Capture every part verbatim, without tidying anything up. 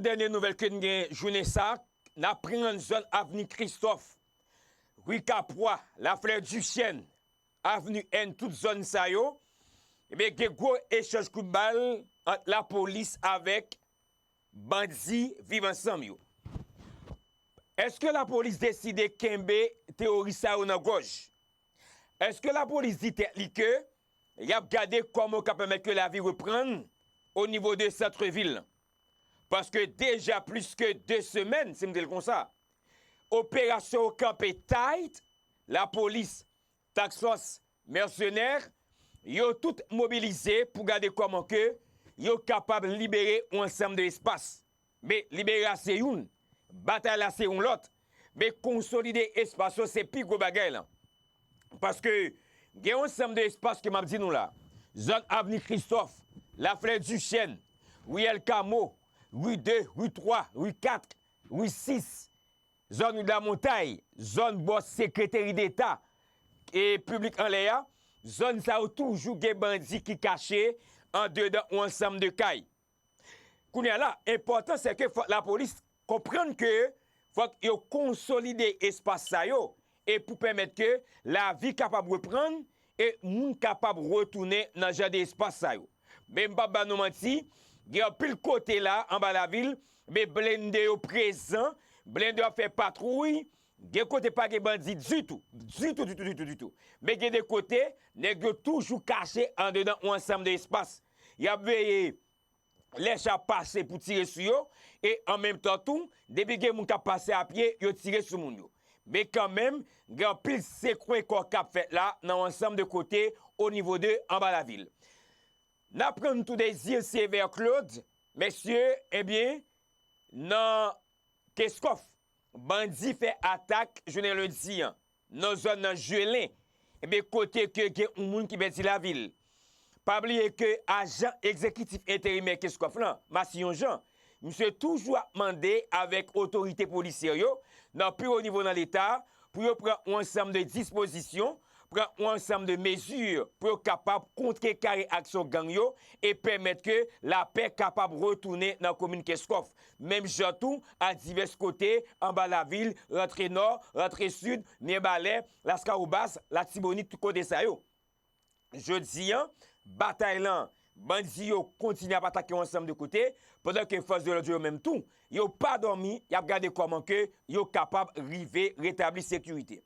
Dènye nouvèl ke n gen jounen sa, n aprann zòn Avni Kristòf, Ri Kapwa, Laflè Dichèn, Avni N, tout zòn sa yo, ebyen, gen gwo echanj kout bal ant lapolis avèk bandi Viv Ansanm yo. Èske lapolis deside kenbe teworis sa yo nan gòj? Èske lapolis di tèt li ke y ap gade kòman yo ka pèmèt ke lavi reprann o nivo de sant vil lan? Paske deja plis ke de semèn, si m di l konsa, operasyon yo kanpe tight, lapolis, task force, mèsenè, yo tout mobilize pou gade kòman ke yo kapab libere yon ansanm de espas. Men libere a se youn, batay la se yon lòt. Men konsolide espas yo se pi gwo bagay lan. Paske gen yon ansanm de espas ke m ap di nou la. Zòn Avni Kristòf, Laflè Dichèn, Riyèl Kamo, Ri de, Ri twa, Ri kat, Ri sis, zòn Ri Lamontay, zòn bò Sekreteri Deta e piblik anlè a, zòn sa yo toujou gen bandi ki kache andedan yon ansanm de kay. Kounye a la, enpòtan se ke fòk lapolis konprann ke fòk yo konsolide espas sa yo e pou pèmèt ke lavi kapab reprann e moun kapab retounen nan jan de espas sa yo. Men m p ap ba nou manti, gen anpil kote la anba lavil, men blende yo prezan, blende yo ap fè patwouy, gen kote pa gen bandi ditou, ditou, ditou, ditou, ditou. Men gen de kote, nèg yo toujou kache andedan yon ansanm de espas. Y ap veye lè cha pase pou tire sou yo, e an menm tan tou, depi gen moun k ap pase a pye, yo tire sou moun yo. Men kanmenm, gen anpil sekwe kò k ap fèt la nan yon ansanm de kote o nivo de anba lavil. N aprann tou Désir Sévère Claude, mesye, ebyen, nan Keskòf, bandi fè atak jounen lendi an nan zòn nan Jelen, ebyen, kote ke gen yon moun ki pèdi lavi l. Pa bliye ke ajan egzekitif enterimè Keskòf lan, Massillon Jean, misye toujou ap mande avèk otorite polisyè yo nan pi wo nivo nan Leta pou yo pran yon ansanm de dispozisyon, pran yon ansanm de mezi pou yo kapab kontrekare aksyon gang yo e pèmèt ke lapè kapab retounen nan komin Keskòf. Menm jan tou, a divès kote, anba lavil, rantre nò, rantre sid, Myenbalè, Laskawobas, Latibonit, tout kote sa yo. Jodi an, batay lan, bandi yo kontinye ap atake yon ansanm de kote, pandan ke fòs de lòd yo menm tou, yo pa dòmi, y ap gade kòman ke yo kapab rive retabli sekirite.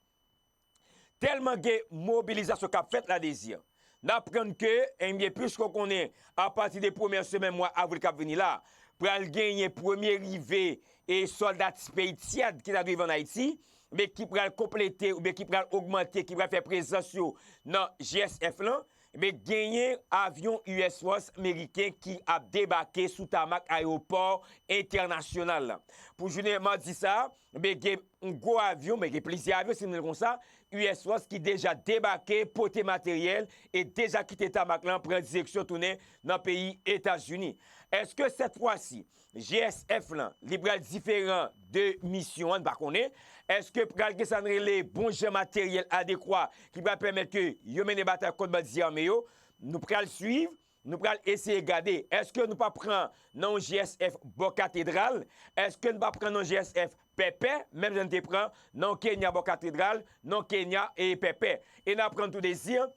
Tèlman gen mobilizasyon k ap fèt la, Désir, n aprann ke, ebyen, plis ke w konnen, apati de premyè semèn mwa avril k ap vini la, pral genyen premye rive e sòlda ti peyi Tyad ki t ap rive ann Ayiti, men ki pral konplete oubyen ki pral ogmante, ki pral fè prezans yo nan G S F lan, men genyen avyon U S Force meriken ki ap debake sou tamak ayewopò entènasyonal la. Pou jounen madi sa a, men gen yon gwo avyon, men gen plizyè avyon, si n di l konsa, U S Force ki deja debake, pote materyèl e deja kite tamak lan, pran direksyon tounen nan peyi Etazini. Èske sèt fwa si, G S F lan, li pral diferan de misyon an, n pa konnen? Èske pral gen sa n rele bon jan materyèl adekwa ki pral pèmèt ke yo mennen batay kont bandi ame yo? Nou pral swiv, nou pral eseye gade. Èske nou pa pran nan yon G S F bò katedral? Èske nou pa pran nan yon G S F Pèpè, menm jan n te pran nan yon Kenya bò katedral, nan yon Kenya e Pèpè? E n aprann tou Désir,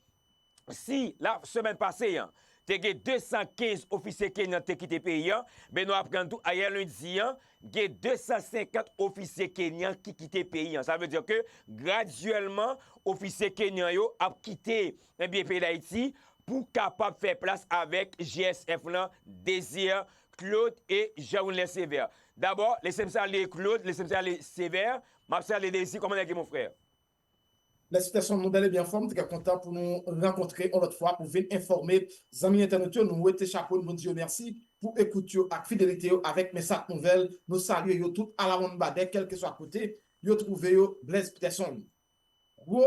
si la semèn pase an, te gen de san kenz ofisye kenyan te kite peyi an, ben nou aprann tou ayè lendi an, gen de san senkant ofisye kenyan ki kite peyi an. Sa vle di ke gradyèlman, ofisye kenyan yo ap kite, ebyen, peyi Dayiti pou kapab fè plas avèk G S F lan, Désir, Claude e Jean Wilner Sévère. Dabò, lese m salye Claude, lese m salye Sévère, m ap salye Désir, kòman nèg yo, mon frè? Lèsitèsyon, nou bèl e byen anfòm, trè kontan pou nou rankontre yon lòt fwa pou vin enfòme zanmi entènot yo. Nou wete chapo n, nou di yo mèsi pou ekout yo ak fidelite yo avèk Messat Nouvèl. Nou salye yo tout alawonnbadè, kèlkeswa kote yo twouve yo. Blaise Peterson. Gwo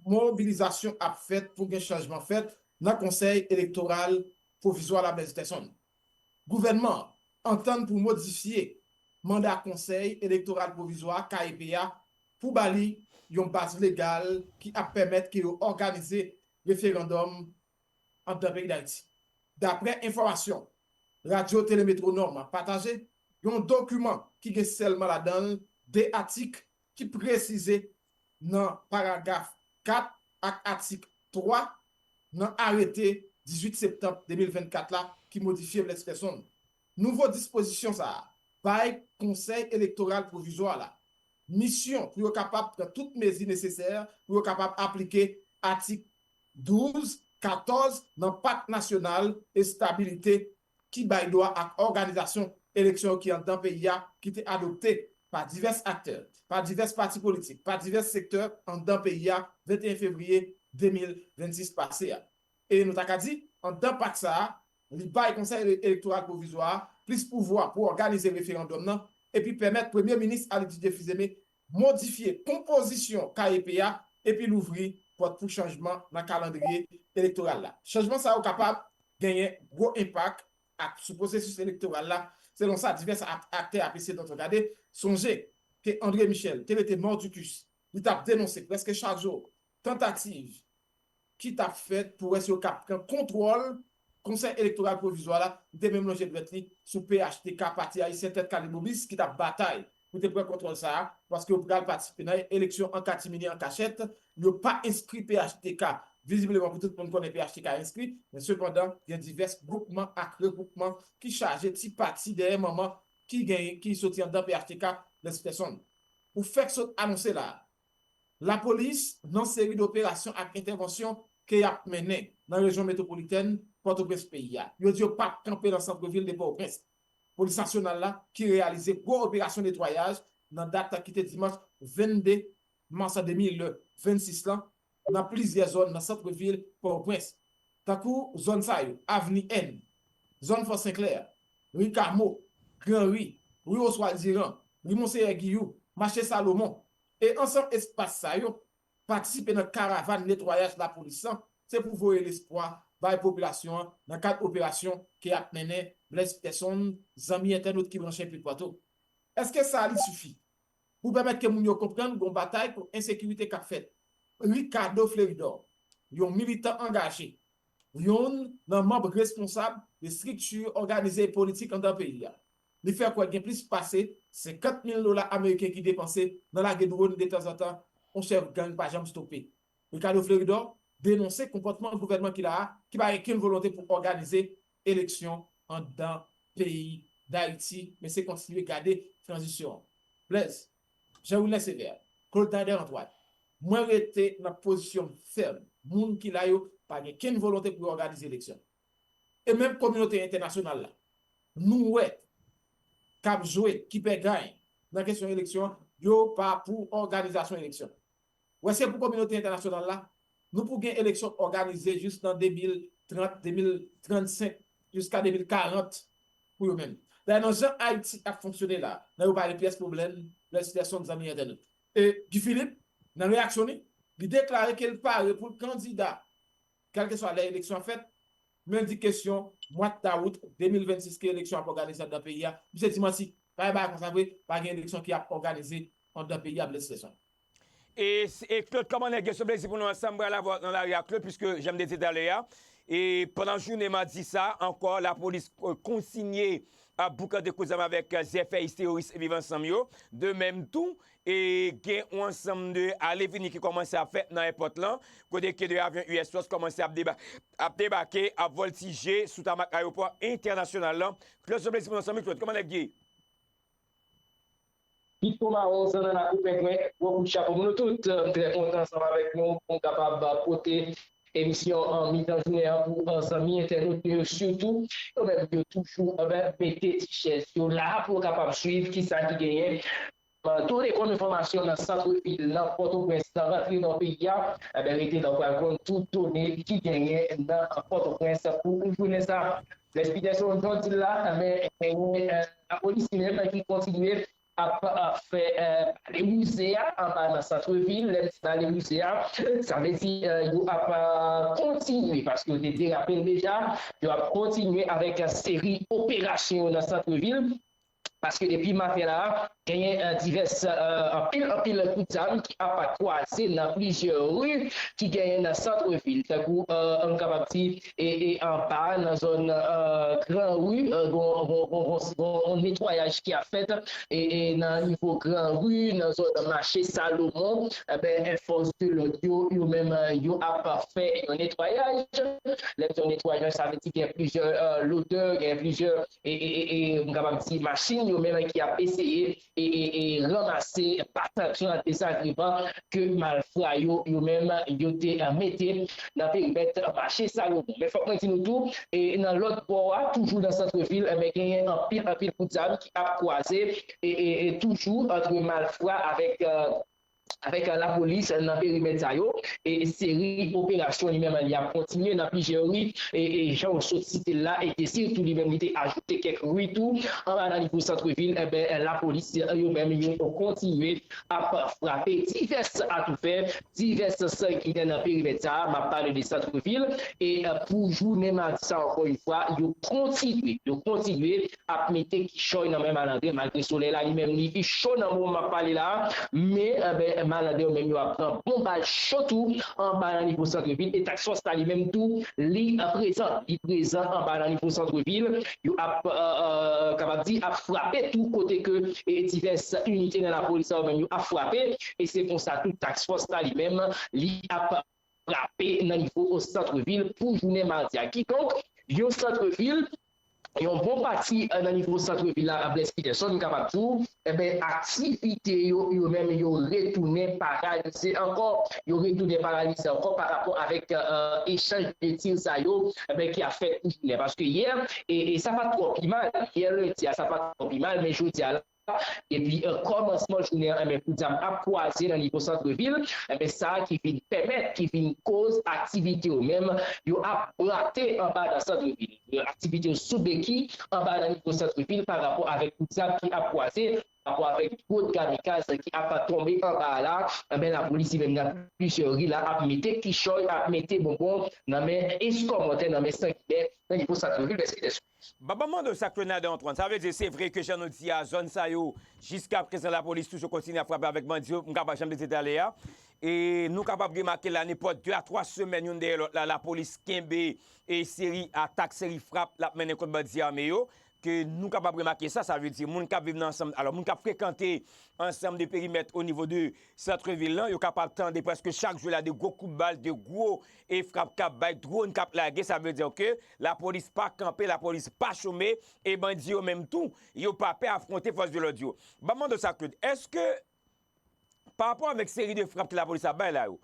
mobilizasyon ap fèt pou gen chanjman fèt nan Konsèy Elektoral Pwovizwa la, Blaise Peterson. Gouvènman an antann pou modifye manda Konsèy Elektoral Pwovizwa, K E P, a pou ba li yon baz legal ki ap pèmèt ke yo òganize referandòm anndan peyi Dayiti. Daprè enfòmasyon Radyo Tele Metwonòm pataje, Gen yon dokiman ki gen sèlman ladan l de atik ki presize nan paragraf kat ak atik twa nan arete dizuit septanm de mil vennkat la ki modifye Blaise Persson. Nouvo dispozisyon sa a bay Konsèy Elektoral Pwovizwa la misyon pou yo kapab pran tout mezi nesesè pou yo kapab aplike atik douz, katòz nan Pak Nasyonal Estabilite ki bay dwa ak òganizasyon eleksyon ki anndan peyi a ki te adopte pa divès aktè, pa divès pati politik, pa divès sektè anndan peyi a venteyen fevriye de mil vennsis pase a. E nou ta ka di, anndan pak sa a, li bay Konsèy Ele- Elektoral Pwovizwa a plis pouvwa pou òganize referandòm nan epi pèmèt Premye Minis Alex Didier Fils-Aimé modifye konpozisyon K E P a epi louvri pòt pou chanjman nan kalandriye elektoral la. Chanjman sa yo kapab genyen gwo enpak ak sou pwosesis elektoral la, selon sa divès ak- aktè ap eseye tòtò gade. Sonje ke André Michel te rete mordicus, li t ap denonse prèske chak jou tantativ ki t ap fèt pou wè si yo ka pran kontwòl Konsèy Elektoral Pwovizwa la, li te menm lonje dwèt li sou P H T K, Pati Ayisyen Tèt Kale Bobis, ki t ap batay pou te pran kontwòl sa a, paske yo pral patisipe nan eleksyon an katimini an kachèt. Yo pa enskri P H T K, vizibleman pou tout moun konnen P H T K enskri, men sepandan, gen divès gwoupman ak regwoupman ki chaje ti pati dèyè manman ki genyen, ki soti anndan P H T K, Blaise Persson. Ou fèk sot anonse la a, Lapolis nan seri de operasyon ak entèvansyon ke y ap mennen nan rejyon metwopolitèn Pòtoprens peyi a. Yo di yo p ap kanpe nan sant vil de Pòtoprens. Polis Nasyonal la ki reyalize gwo operasyon netwayaj nan dat ki te dimanch vennde mas de mil vennsis lan nan plizyè zòn nan sant vil Pòtoprens, tankou zòn sa yo, Avni N, zòn Fò Senklè, ri Kamo, Gran Ri, ri Oswald Diran, ri Monseyè Giyou, mache Salomon, e ansanm espas sa yo patisipe nan karavàn netwayaj lapolis lan, se pou voye lespwa bay popilasyon an nan kad operasyon ke y ap mennen Blaise Persson, zanmi entènot ki branche Pil Pwato. Èske sa li sifi pou pèmèt ke moun yo konprann gon batay kont ensekirite k ap fèt? Ricardo Fleridor, yon militan angaje, youn nan manm responsab de estrikti òganize e politik anndan peyi a, li fè kwè gen plis pase senkant mil dola ameriken ki depanse nan lage dwòn detanzantan yon chèf gang pa janm stope. Ricardo Fleridor denonse konpòtman gouvènman ki la a ki pa gen kenn volonte pou òganize eleksyon anndan peyi Dayiti, men se kontinye gade tranzisyon an. Blaise, Jean Wilner Sévère, Claude Nader Antoine, mwen rete nan pozisyon m fèm. Moun ki la yo pa gen kenn volonte pou yo òganize eleksyon. E menm kominote entènasyonal la, nou wè k ap jwe ki pè gany nan kesyon eleksyon, yo pa pou òganizasyon eleksyon. Wè se pou kominote entènasyonal la, nou pou gen eleksyon òganize jis nan de mil trant, de mil trannsenk, jiska de mil karant pou yo menm. Dayè nan jan Ayiti ap fonksyone la, nan yo pa gen pyès pwoblèm, Blaise Persson, zanmi entènot. E Guy Philippe, nan reyaksyon li, li deklare ke l pare pou l kandida kèlkeswa lè eleksyon an fèt, men l di kesyon mwa dawout de mil vennsis ke eleksyon ap òganize anndan peyi a, misye di manti. Pa gen bagay konsa vre, pa gen eleksyon ki ap òganize anndan peyi a, Blaise Persson. E, e Claude, kòman nèg yo? Se yon plezi pou nou ansanm pral avè w nan lari a Claude, piske jan m te di talè a, e pandan jounen madi sa a ankò, lapolis kontinye ap boukante kout zam avèk zèfèyis teyoris Viv Ansanm yo. De menm tou, e gen yon ansanm de ale vini ki kòmanse ap fèt nan èpòt lan, kote ke de avyon U S Force kòmanse ap deba, ap debake, ap vòltije sou tamak ayewopò entènasyonal lan. Claude, se yon plezi pou nou ansanm wi Claude, kòman nèg ye? Pito mawon, zannanna koupen pwen, gwo kout chapo pou nou tout. M trè kontan ansanm avèk nou pou m kapab pote emisyon an mitan jounen an pou zanmi entènot nou yo sitou. Yo menm yo toujou mete ti chèz yo la pou yo kapab swiv kisa ki genyen. Tou lekòl enfòmasyon nan sant vil nan Pòtoprens nan rantre nan peyi a, enben rete la w pral jwenn tout done ki genyen nan Pòtoprens pou jounen sa. Blaise Peterson, jan w di l la, enben genyen lapolis li menm ki kontinye ap fè bale mize a anba nan sant vil. Lè m di bale mize a, sa vle di yo ap kontinye, paske yo te derape l deja, yo ap kontinye avèk seri operasyon yo nan sant vil. Paske depi maten la, genyen divès, anpil, anpil kout zam ki ap kwaze nan plizyè ri ki genyen nan sant vil, tankou, nou kapab di, e, e anba nan zòn Gran Ri, gon, gon, gon, gon, gon netwayaj ki ap fèt, e, e nan nivo Gran Ri, nan zòn mache Salomon, enben, fòs de lòd yo, yo menm, yo ap fè yon netwayaj. Lè m di yon netwayaj, sa vle di gen plizyè lodè, gen plizyè e, e, e, e, m kapab di machin yo menm ki ap eseye e, e, e, ranmase patantran dezagreman ke malfra yo, yo menm yo te mete nan perimèt mache Salomon. Men fòk mwen di nou tou, e nan lòt bò a, toujou nan sant vil, enben genyen anpil, anpil kout zam ki ap kwaze e, e, e toujou antre malfra avèk, avèk lapolis nan perimèt sa yo. E seri operasyon li menm li ap kontinye nan plizyè ri, e, e jan w sot site l la, e ke sitou li menm li te ajoute kèk ri tou anba nan nivo sant vil, enben lapolis yo menm yo kontinye ap frape divès atoufè, divès sanginè nan perimèt sa a. M ap pale de sant vil, e pou jounen madi sa, ankò yon fwa, yo kontinye, yo kontinye ap mete kichòy nan men malandren, malgre solèy la li menm li cho nan moman m ap pale la, men, enben, malandren yo menm yo ap pran bon bal cho tou anba nan nivo sant vil, e taks fòs la li menm tou li prezan, li prezan anba nan nivo sant vil, yo ap, kapab di, ap frape tou kote ke, e, divès inite nan lapolis yo menm yo ap frape, e se konsa tou taks fòs la li menm li ap frape nan nivo sant vil pou jounen madi a. Kidonk, yon sant vil, yon bon pati nan nivo sant vil la, Blaise Peterson, m kapab di w, enben, aktivite yo, yo menm, yo retounen paralize ankò. Yo retounen paralize ankò pa rapò avèk, e, echanj de tir sa yo, enben, ki ap fèt pou jounen. Paske yè, e, e sa pa t twò pi mal. Yè lendi a, sa pa t twò pi mal, men jodi a la, epi, e, kòmansman jounen an, enben, kout zam ap kwaze nan nivo sant vil, enben, sa ki vin pèmèt, ki vin koz aktivite yo menm, yo ap brate anba nan sant vil. Aktivite yo sou beki anba nan nivo sant vil pa rapò avèk kout zam ki ap kwaze, pa rapò avèk gwo kamikaz ki ap tonbe anba a la, enben, lapolis li menm nan plizyè ri la ap mete kichòy, ap mete bonbon nan men eskòmòtè, nan men sanginè nan nivo sant vil, Blaise Peterson. Ban m mande w sa, Claude Nader Antoine, sa vle di se vre ke jan nou di a, zòn sa yo, jiska prezan lapolis toujou kontinye ap frape avèk bandi yo, m kapab, jan m te di talè a, e nou kapab remake la, nenpòt de a twa semèn youn dèyè lòt la, lapolis kenbe e seri atak, seri frap l ap mennen kont bandi ame yo, ke nou kapab remake sa, sa vle di moun k ap viv nan ansanm, alò, moun k ap frekante ansanm de perimèt o nivo de sant vil lan, yo kapab tande prèske chak jou la de gwo kout bal, de gwo e frap k ap bay, dwòn k ap lage, sa vle di ke lapolis pa kanpe, lapolis pa chome, e bandi yo menm tou, yo pa pè afwonte fòs de lòd yo. Ban m mande w sa, Claude, èske, pa rapò avèk seri de frap ke lapolis ap bay la yo,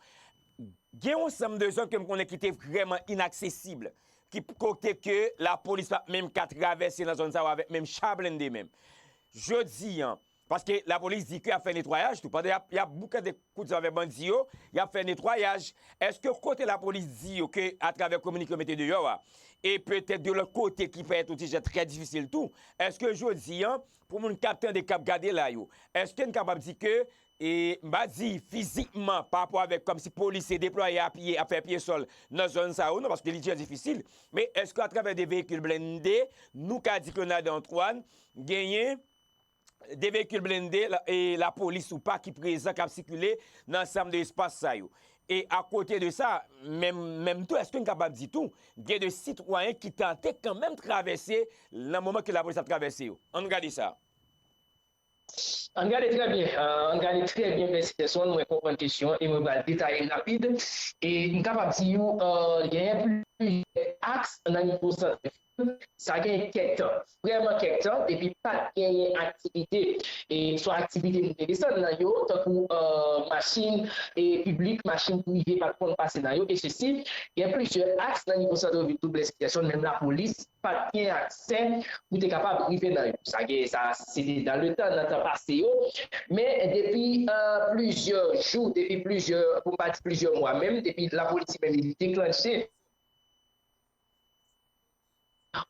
gen yon sanm de zòn ke m konnen ki te vrèman inaksesib, ki kote ke lapolis pa t menm ka travèse nan zòn sa yo avèk menm cha blende menm. Jodi an, paske lapolis di ke y ap fè netwayaj tou. Pandan y ap, y ap boukante kout zam avèk bandi yo, y ap fè netwayaj. Èske kote lapolis di yo ke atravè kominike yo mete deyò a, e petèt de lòt kote ki pèmèt yon ti jan trè difisil tou, èske jodi an, pou moun k ap tande, k ap gade la yo, èske n kapab di ke, e m pa di fizikman pa rapò avèk kòmsi polisye deplwaye apye, ap fè pye sòl nan zòn sa yo, non, paske li trè difisil, men èske atravè de veyikil blende, nou ka di ke Claude Nader Antoine genyen de veyikil blende la, e lapolis ou pa ki prezan, k ap sikile nan ansanm de espas sa yo. E akote de sa, menm, menm tou, èske n kapab di tou, gen de sitwayen ki tante kanmenm travèse nan moman ke lapolis ap travèse yo? Ann gade sa. Ann gade trè byen, ann gade trè byen, Blaise Peterson, mwen konprann kesyon e mwen pral detaye rapid. E m kapab di w, genyen plizyè aks nan nivo sant vil, sa gen kèk tan, vrèman kèk tan, depi pa t genyen aktivite, e swa aktivite moun te desann nan yo, tankou, machin, e piblik, machin prive pa t konn pase nan yo, e sesi, gen plizyè aks nan nivo sant vil tou, Blaise Peterson, menm lapolis pa t gen aksè pou te kapab rive nan yo. Sa gen, sa se te dan le tan, nan tan pase yo. Men depi, plizyè jou, depi plizyè, pou m pa di plizyè mwa menm, depi lapolis menm li deklanche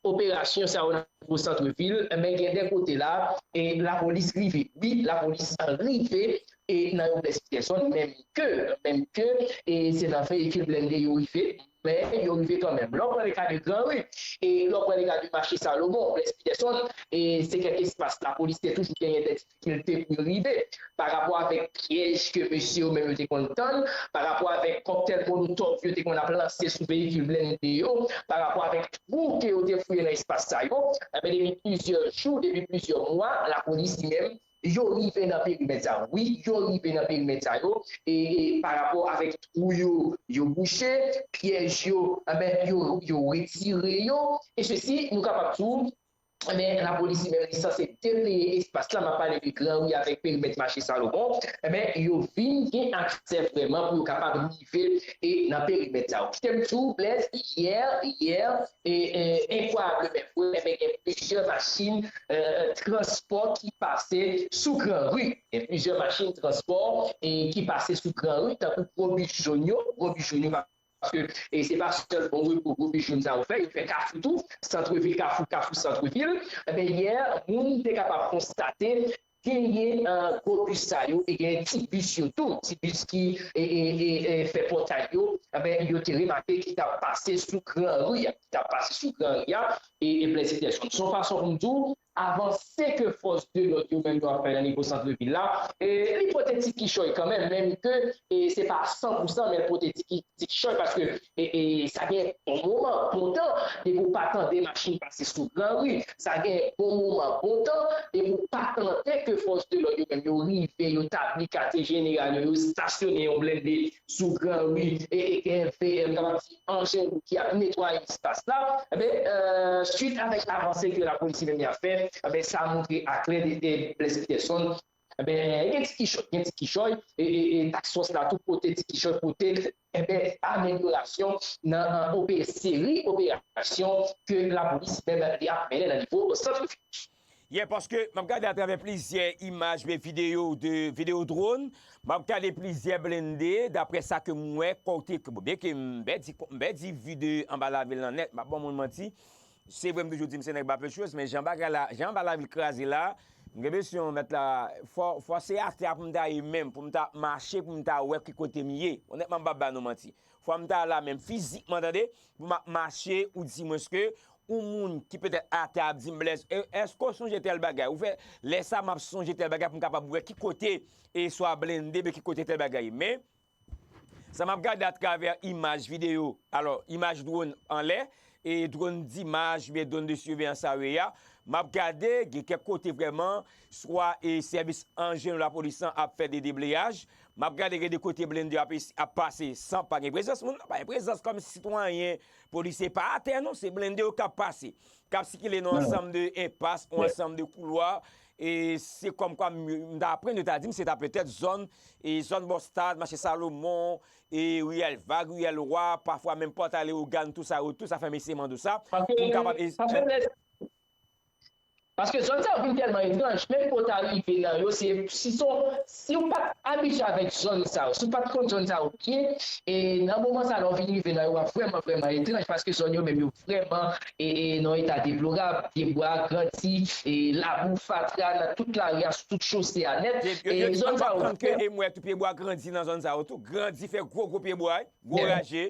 operasyon sa yo nan nivo sant vil, men gen de kote la, e lapolis rive. Wi, lapolis rive e nan yon Blaise Peterson, menm ke, menm ke, e se nan veyikil blende yo rive, men yo rive kanmenm. Lè w pran le ka de Gran Ri, e lè w pran le ka de mache Salomon, Blaise Peterson, e se kèk espas lapolis te toujou genyen de difikilte pou yo rive, pa rapò avèk pyèj ke mesye yo menm yo te konn tann, pa rapò avèk kòktèl molotòv yo te konn ap lanse sou veyikil blende yo, pa rapò avèk twou ke yo te fouye nan espas sa yo, enben, depi plizyè jou, depi plizyè mwa, lapolis li menm, yo rive nan perimèt sa yo. Wi, yo rive nan perimèt sa yo, e, e pa rapò avèk twou yo, yo bouche, pyèj yo, enben, yo, yo retire yo, e sesi, nou kapab di w, enben, lapolis li menm, li sanse debleye espas la, m ap pale de Gran Ri avèk perimèt mache Salomon, enben, yo vin gen aksè vrèman pou yo kapab rive e nan perimèt sa yo. Kite m di w, Blaise, yè, yè, e, e, enkwayableman vre, enben, gen plizyè machin, e, e, transpò ki pase sou Gran Ri. Gen plizyè machin transpò, e, ki pase sou Gran Ri, tankou gwo bis jòn yo, gwo bis jòn yo, paske, e, se pa sèlman repo gwo bis jòn sa yo fè, yo fè Kafou tou, Santrevil, Kafou, Kafou, Santrevil. Enben, yè, moun te kapab konstate genyen, e, gwo bis sa yo, e genyen ti bis yo tou, ti bis ki, e, e, e, e, fè pòtay yo, enben, yo te remake ki t ap pase sou Gran Ri a, ki t ap pase sou Gran Ri a, e, e Blaise Peterson. Se yon fason pou m di w, avanse ke fòs de lòd yo menm yo ap fè nan nivo santrevil la, e li pote ti kichòy kanmenm, menm ke, e se pa san pou san, men l pote ti ki-, ti kichòy, paske, e, e sa gen bon moman, bon tan, depi w pa tande machin pase sou Gran Ri, sa gen bon moman, bon tan, depi w pa tande ke fòs de lòd yo menm yo rive, yo tabli katye jeneral yo, yo stasyone yon blende sou Gran Ri, e, e, e, e, m kapab di, Anjèl ki ap netwaye espas la, enben, e, swit avèk avanse ke lapolis menm y ap fè, enben, sa montre aklè de, de Blaise Peterson, enben, gen ti kichòy, gen ti kichòy, e, e, e task force la tou pote ti kichòy, pote, enben, amelyorasyon nan, nan ope-, seri operasyon ke lapolis menm li ap mennen nan nivo santrevil. Yeah, paske m ap gade atravè plizyè imaj, men videyo de, videyo dwòn, m ap gade plizyè blende, daprè sa ke m wè, kote, byenke m pèdi, m pèdi vi de anba lavil lan nèt, m ap ban moun manti. Se vre, m toujou di m se nèg Bapetchwèz, men jan bagay la, jan anba lavil kraze la, m gen enpresyon mèt la, fò, fò se atè a pou m ta ye menm, pou m ta mache, pou m ta wè ki kote m ye. Onètman, m p ap ba nou manti. Fò m ta la menm fizikman, tande, pou m ap mache, ou di mwens ke, ou moun ki petèt atè ap di m, Blaise, e, èske w sonje tèl bagay? Ou fè, lè sa m ap sonje tèl bagay pou m kapab wè ki kote, e swa blende, men ki kote tèl bagay ye. Men, sa m ap gade atravè imaj videyo, alò, imaj dwòn anlè, e dwòn dimaj, oubyen dwòn de siveyans sa yo ye a, m ap gade, gen kèk kote vrèman, swa e sèvis anjèl lapolis lan ap fè de debleyaj, m ap gade gen de kote blende yo ap, ap pase san pa gen prezans moun, pa gen prezans kòm sitwayen, polisye pa atè non, se blende yo k ap pase, k ap sikile nan yon ansanm de enpas, yon ansanm de koulwa, e se kòmkwa m, m ta aprann yo ta di m se ta petèt zòn, e zòn Bòstad, mache Salomon, e riyèl Vag, riyèl Wa, pafwa menm Pòtay Leyogàn, tou sa yo, tou sa fè mesye mande w sa, pou m kapab. Paske zòn sa yo vin tèlman etranj, menm pou w ta rive nan yo, se, si son, si w pa t abitye avèk zòn sa yo, si w pa t konn zòn sa yo byen, e nan moman sa lè w vin rive nan yo, w ap vrèman, vrèman etranj, paske zòn yo menm yo vrèman, e, e nan yon eta deplorab, pyebwa grandi, e labou, fatra nan tout lari a, sou tout chose a nèt, e zòn sa yo vrèman. E m wè tou pyebwa grandi nan zòn sa yo tou, grandi fè gwo, gwo pyebwa, gwo raje.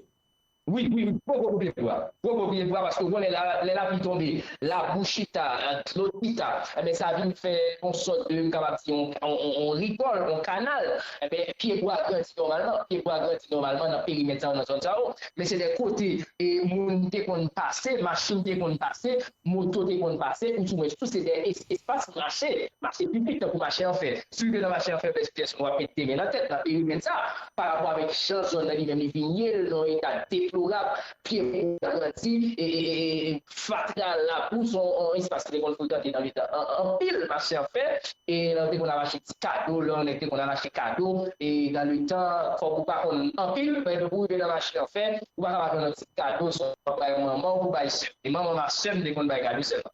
Wi, wi, wi, gwo gwo pyebwa. Gwo gwo pyebwa, paske w konnen lè lapli tonbe, labou chita, dlo chita, enben sa vin fè yon sòt de, m kapab di, yon, yon, yon, yon rigòl, yon kanal. Enben, pyebwa grandi nòmalman, pyebwa grandi nòmalman nan perimèt sa yo, nan zòn sa yo. Men se de kote, e moun te konn pase, machin te konn pase, moto te konn pase, ou di mwens tou se de es-, espas mache, mache piblik, tankou mache anfè. Si w rive nan mache anfè, Blaise Peterson, w ap met de men nan tèt, nan perimèt sa, pa rapò avèk jan zòn nan li menm li vin ye, l nan yon eta deplorab, pyebwa grandi, e, e, e, e fatra, labou, se yon, yon espas ki te konn frekante nan letan an, anpil mache anfè, e lè w te konn al achte ti kado, lè yon nèg te konn al achte kado, e nan letan, fòk ou pa konn anpil, men depi w rive nan mache anfè, ou pa kapab jwenn yon ti kado, swa w bay manman w, ou bay sè w. E manman m ak sè m te konn bay kado sèlman.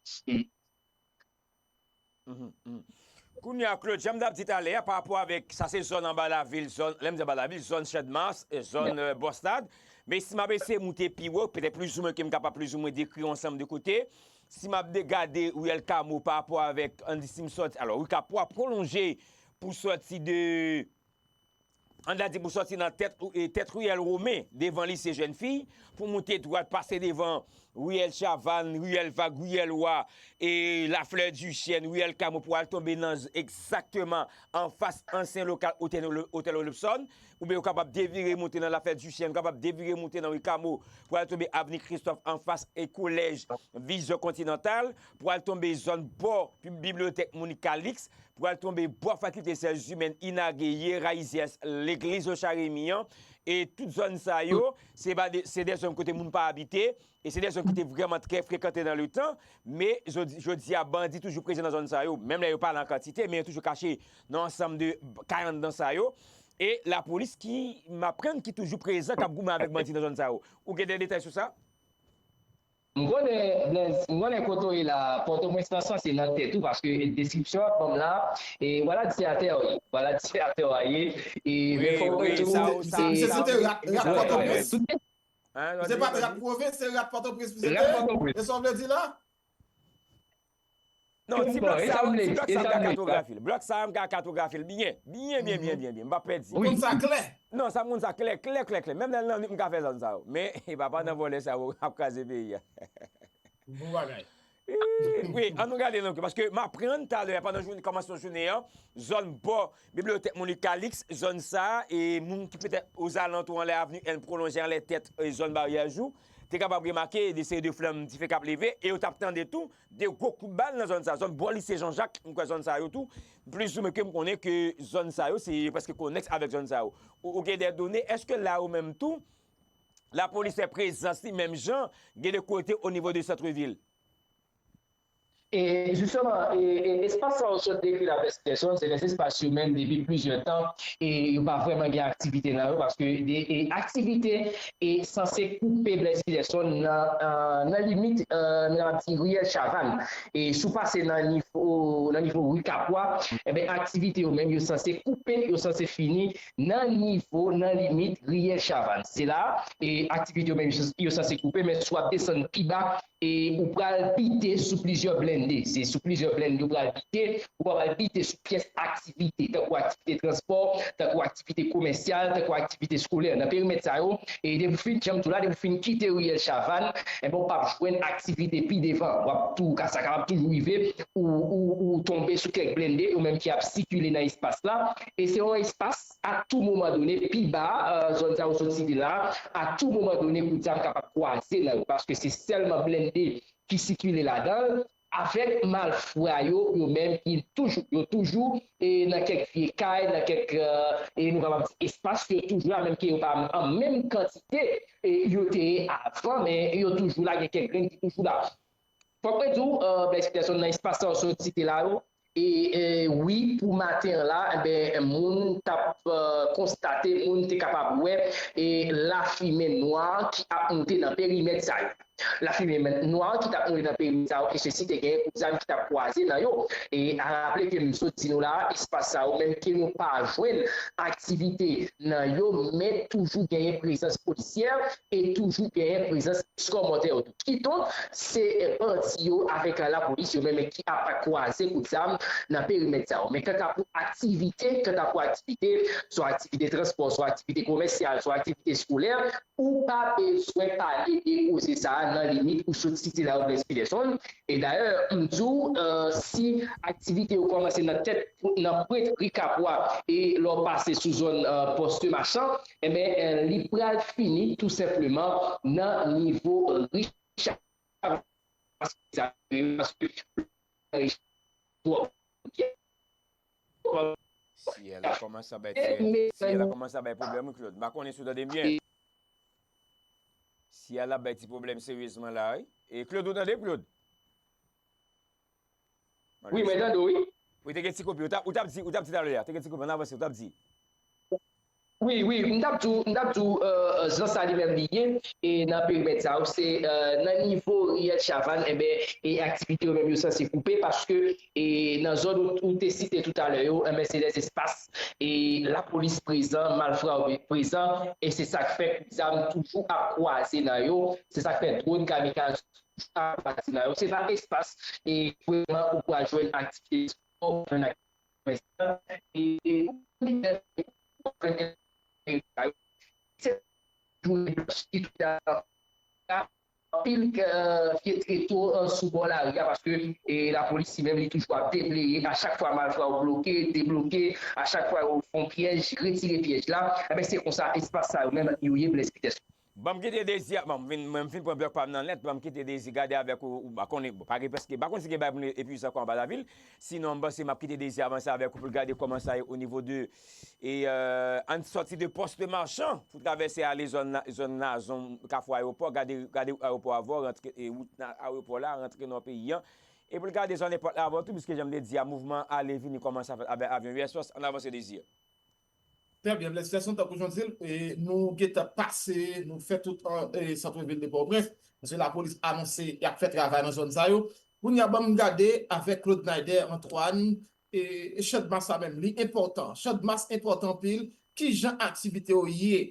Kounye a, Claude, jan m t ap di talè a, pa rapò avèk, sa se zòn anba lavil, zòn, lè m di anba lavil, zòn Channmas, e zòn, e, Bòstad. Men si m ap eseye moute pi wo, petèt plizoumwen ke m kapab plizoumwen dekri yon ansanm de kote, si m ap de gade riyèl Kamo pa rapò avèk, ann di si m sòti, alò, ri Kapo a pwolonje pou sòti de, ann ta di pou sòti nan tèt, e, tèt riyèl Women, devan lise jèn fi, pou moute dwat, pase devan riyèl Chavann, riyèl Vag, riyèl Wa, e Laflè Dichèn, riyèl Kamo, pou al tonbe nan z-, egzakteman anfas ansyen lokal otèl, otèl Olopsòn, oubyen ou kapab devire moute nan Laflè Dichèn, ou kapab devire moute nan ri Kamo, pou al tonbe avni Kristòf anfas e kolèj Vizyon Kontinantal, pou al tonbe zòn bò pi-, bibliyotèk Monik Kalix, pou al tonbe bò fakilte syans imèn Inage, Yerayizyès, legliz Ocha Remi an, e tout zòn sa yo, se pa de, se de zòn kote moun pa abite, e se de zòn ki te vrèman trè frekante nan letan, men jodi, jodi a, bandi toujou prezan nan zòn sa yo, menm lè yo pa la an kantite, men yo toujou kache nan ansanm de kay anndan sa yo, e lapolis ki, m aprann ki toujou prezan, k ap goumen avèk bandi nan zòn sa yo. Ou gen de detay sou sa? M konnen, Blaise, m konnen kote w ye la, Pòtoprens lan sanse nan tèt ou, paske deskripsyon w ap ban m la, e w a la di se atè w ye, w a la di se atè w a ye, e men fòk mwen di w, se, se, se te rat, rat Pòtoprens. Se pa t rat pwovens, se rat Pòtoprens misye te ye. E sa w vle di la? Non, ti blòk sa, ti blòk sa m ka katografi l. Blòk sa m ka katografi l byen, byen, byen, byen, byen, byen. M p ap pèdi. Ou konn sa klè? Non, sa m konn sa klè, klè, klè, klè. Menm lè l nan nwit, m ka fè zòn sa yo. Men, e papa nan vòlè sa yo ap kraze peyi a. Bon bagay. Wi, an nou gade non, paske m aprann talè, pandan jounen, kòmansman jounen an, zòn bò bibliyotèk Monik Kalix, zòn sa a, e moun ki petèt ozalantou anlè avni N pwolonje anlè tèt, e zòn Baryè Jou, te kapab remake de seri de flanm dife k ap leve, e yo t ap tande tou de gwo kout bal nan zòn sa, zòn bò lise Jan Jak, m kwè zòn sa yo tou, plizoumwen ke m konnen ke zòn sa yo, se yo prèske konèks avèk zòn sa yo. Ou, ou gen de done, èske la yo menm tou, lapolis fè prezans li menm jan, gen de kote o nivo de sant vil? E jisteman, e, e, espas sa yo sot dekri la, Blaise Peterson, se de espas yo menm depi plizyè tan, e yo pa vrèman gen aktivite nan yo, paske de, e aktivite e sanse koupe Blaise Peterson nan, nan limit, nan ti riyèl Chavann. E si w pase nan nivo, nan nivo ri Kapwa, enben, aktivite yo menm, yo sanse koupe, yo sanse fini nan nivo, nan limit riyèl Chavann. Se la, e aktivite yo menm, yo sanse koupe, men si w ap desann pi ba, e ou pral bite sou plizyè blende. Se sou plizyè blende ou pral bite, ou pa pral bite sou pyès aktivite, tankou aktivite transpò, tankou aktivite komèsyal, tankou aktivite eskolè. Nan perimèt sa yo, e depi w fin, jan m di w la, depi w fin kite riyèl Chavann, enben, ou p ap jwenn aktivite pi devan. W ap tou, sa kapab toujou rive, ou, ou, ou tonbe sou kèk blende, yo menm ki ap sikile nan espas la. E se yon espas, a tou moman done, pi ba, zòn sa yo sot site la, a tou moman done, kout zam kapab kwaze nan yo, paske se sèlman blende ki sikile ladan l, avèk malfra yo, yo menm ki toujou, yo toujou, e nan kèk vye kay, nan kèk, e nou kapab di espas, yo toujou la, menm ke yo pa an menm kantite, e yo te ye avan, men yo toujou la, gen kèk grenn ki toujou la. Fòk mwen di w, Blaise Peterson, nan espas sa yo sot site la yo, e, e wi, pou maten an la, enben, moun t ap, e, konstate, moun te kapab wè, e lafimen nwa ki ap moute nan perimèt sa yo. Lafimen nwa ki t ap moute nan perimèt sa yo, e sesi te gen kout zam ki t ap kwaze nan yo. E a raple ke m sot di nou la, espas sa yo, menm ke nou pa jwenn aktivite nan yo, men toujou genyen prezans polisyè e toujou genyen prezans eskòmòtè yo tou. Kidonk, se bandi yo avèk lapolis yo menm ki ap kwaze kout zam nan perimèt sa yo. Men kanta pou aktivite, kanta pou aktivite, swa aktivite transpò, swa aktivite komèsyal, swa aktivite eskolè, ou pa bezwen pale de koze sa a nan limit ou sot site la yo, Blaise Peterson. E dayè, m di w, e, si aktivite yo kòmanse nan tèt, nan pwent ri Kapwa e lè w pase sou zòn, e, Poste Machan, enben, e, li pral fini tou senpleman nan nivo ri Chavann. Paske, paske, e, twòp. Siyèl la kòmanse ap bay ti, siyèl la kòmanse ap bay pwoblèm, wi, Claude. M pa konnen si w tande m byen. Siyèl la ap bay ti pwoblèm seryezman la, wi. E Claude, ou tande, Claude? Wi, mwen tande w, wi. Wi, te gen ti koupe. Ou t ap, ou t ap di, ou t ap di talè a, te gen ti koupe, ann avanse, ou t ap di. Wi, wi, m t ap di w, m t ap di w, e, e, jan sa li menm li ye, e nan perimèt sa yo, se, e, nan nivo riyèl Chavann, enben, e aktivite yo menm yo sanse koupe, paske, e nan zòn ou, ou te site toutalè yo, enben, se de espas, e lapolis prezan, malfra yo prezan, e se sa k fè kout zam toujou ap kwaze nan yo, se sa k fè dwòn kamikaz toujou ap kwaze nan yo. Se pa espas, e vrèman ou pral jwenn aktivite espò, jwenn aktivite komèsyal, e, e, se anpil, euh, vye treto, euh, sou bò lari a, paske, e, lapolis li menm li toujou ap debleye. A chak fwa malfra yo bloke, debloke, a chak fwa yo fè yon pyèj, retire pyèj la, enben se konsa espas sa yo menm yo ye, Blaise Peterson. Ban m kite Dezi, bon, m vin, mwen m fin pran blòk pa m nan nèt, ban m kite Dezi gade avèk ou, ou pa konnen, bon, pa gen prèske, pa konn si gen bagay pou nou epuize ankò anba lavil, sinon m panse m ap kite Dezi avanse avèk ou pou l gade kòman sa ye o nivo de, e, euh, ann sòti de Poste Marchand pou travèse ale zòn, zòn Nazon, Kafou Ayewopò, gade, gade ayewopò avè w, rantre, e, wout nan ayewopò la, rantre nan peyi an, e pou l gade zòn Lèpòt la avè w tou, piske jan m te di a, mouvman ale vini kòmanse avè, avè avyon U S S, ann avanse Dezi. Trè byen, Blaise Peterson, tankou jan w di l, e, nou gentan pase, nou fè tout an, e, sant vil de Pòtoprens, paske lapolis anonse y ap fè travay nan zòn sa yo. Kounye a, ban m gade avèk Claude Naider Antoine, e, e Channmas sa menm, li enpòtan. Channmas enpòtan anpil. Ki jan aktivite yo ye?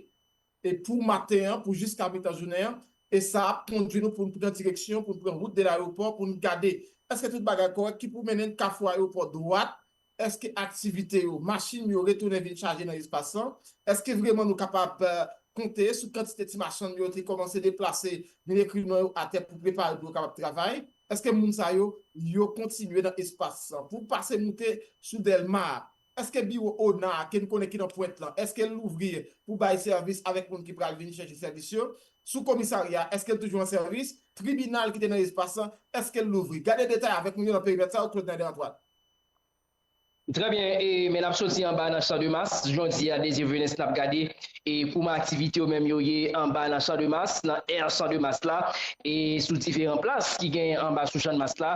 E pou maten an, pou jiska mitan jounen an, e sa ap kondui nou pou n pran direksyon, pou n pran wout de layewopò, pou n gade èske tout bagay kòrèk, ki pou mennen n Kafou Ayewopò dwat, èske aktivite yo, machin yo retounen vin chaje nan espas lan, èske vrèman nou kapab, eh, konte sou kantite ti machann yo te kòmanse deplase, vin ekri non yo atè pou prepare pou yo kapab travay, èske moun sa yo, yo kontinye nan espas lan? Pou pase moute sou Dèlma, èske biwo ona ke n konnen ki nan pwent lan, èske l louvri pou bay sèvis avèk moun ki pral vin chèche sèvis yo? Sou komisarya, èske l toujou an sèvis? Tribinal ki te nan espas lan, èske l louvri? Gade detay avèk nou yo nan perimèt sa yo, Claude Naider Antoine. Trè byen, e, men n ap soti anba nan Champ de Mars, jodi a, Désir Venus, n ap gade, e, kouman aktivite yo menm yo ye anba nan Champ de Mars, nan air Champ de Mars la, e sou diferan plas ki genyen anba sou Champ de Mars la,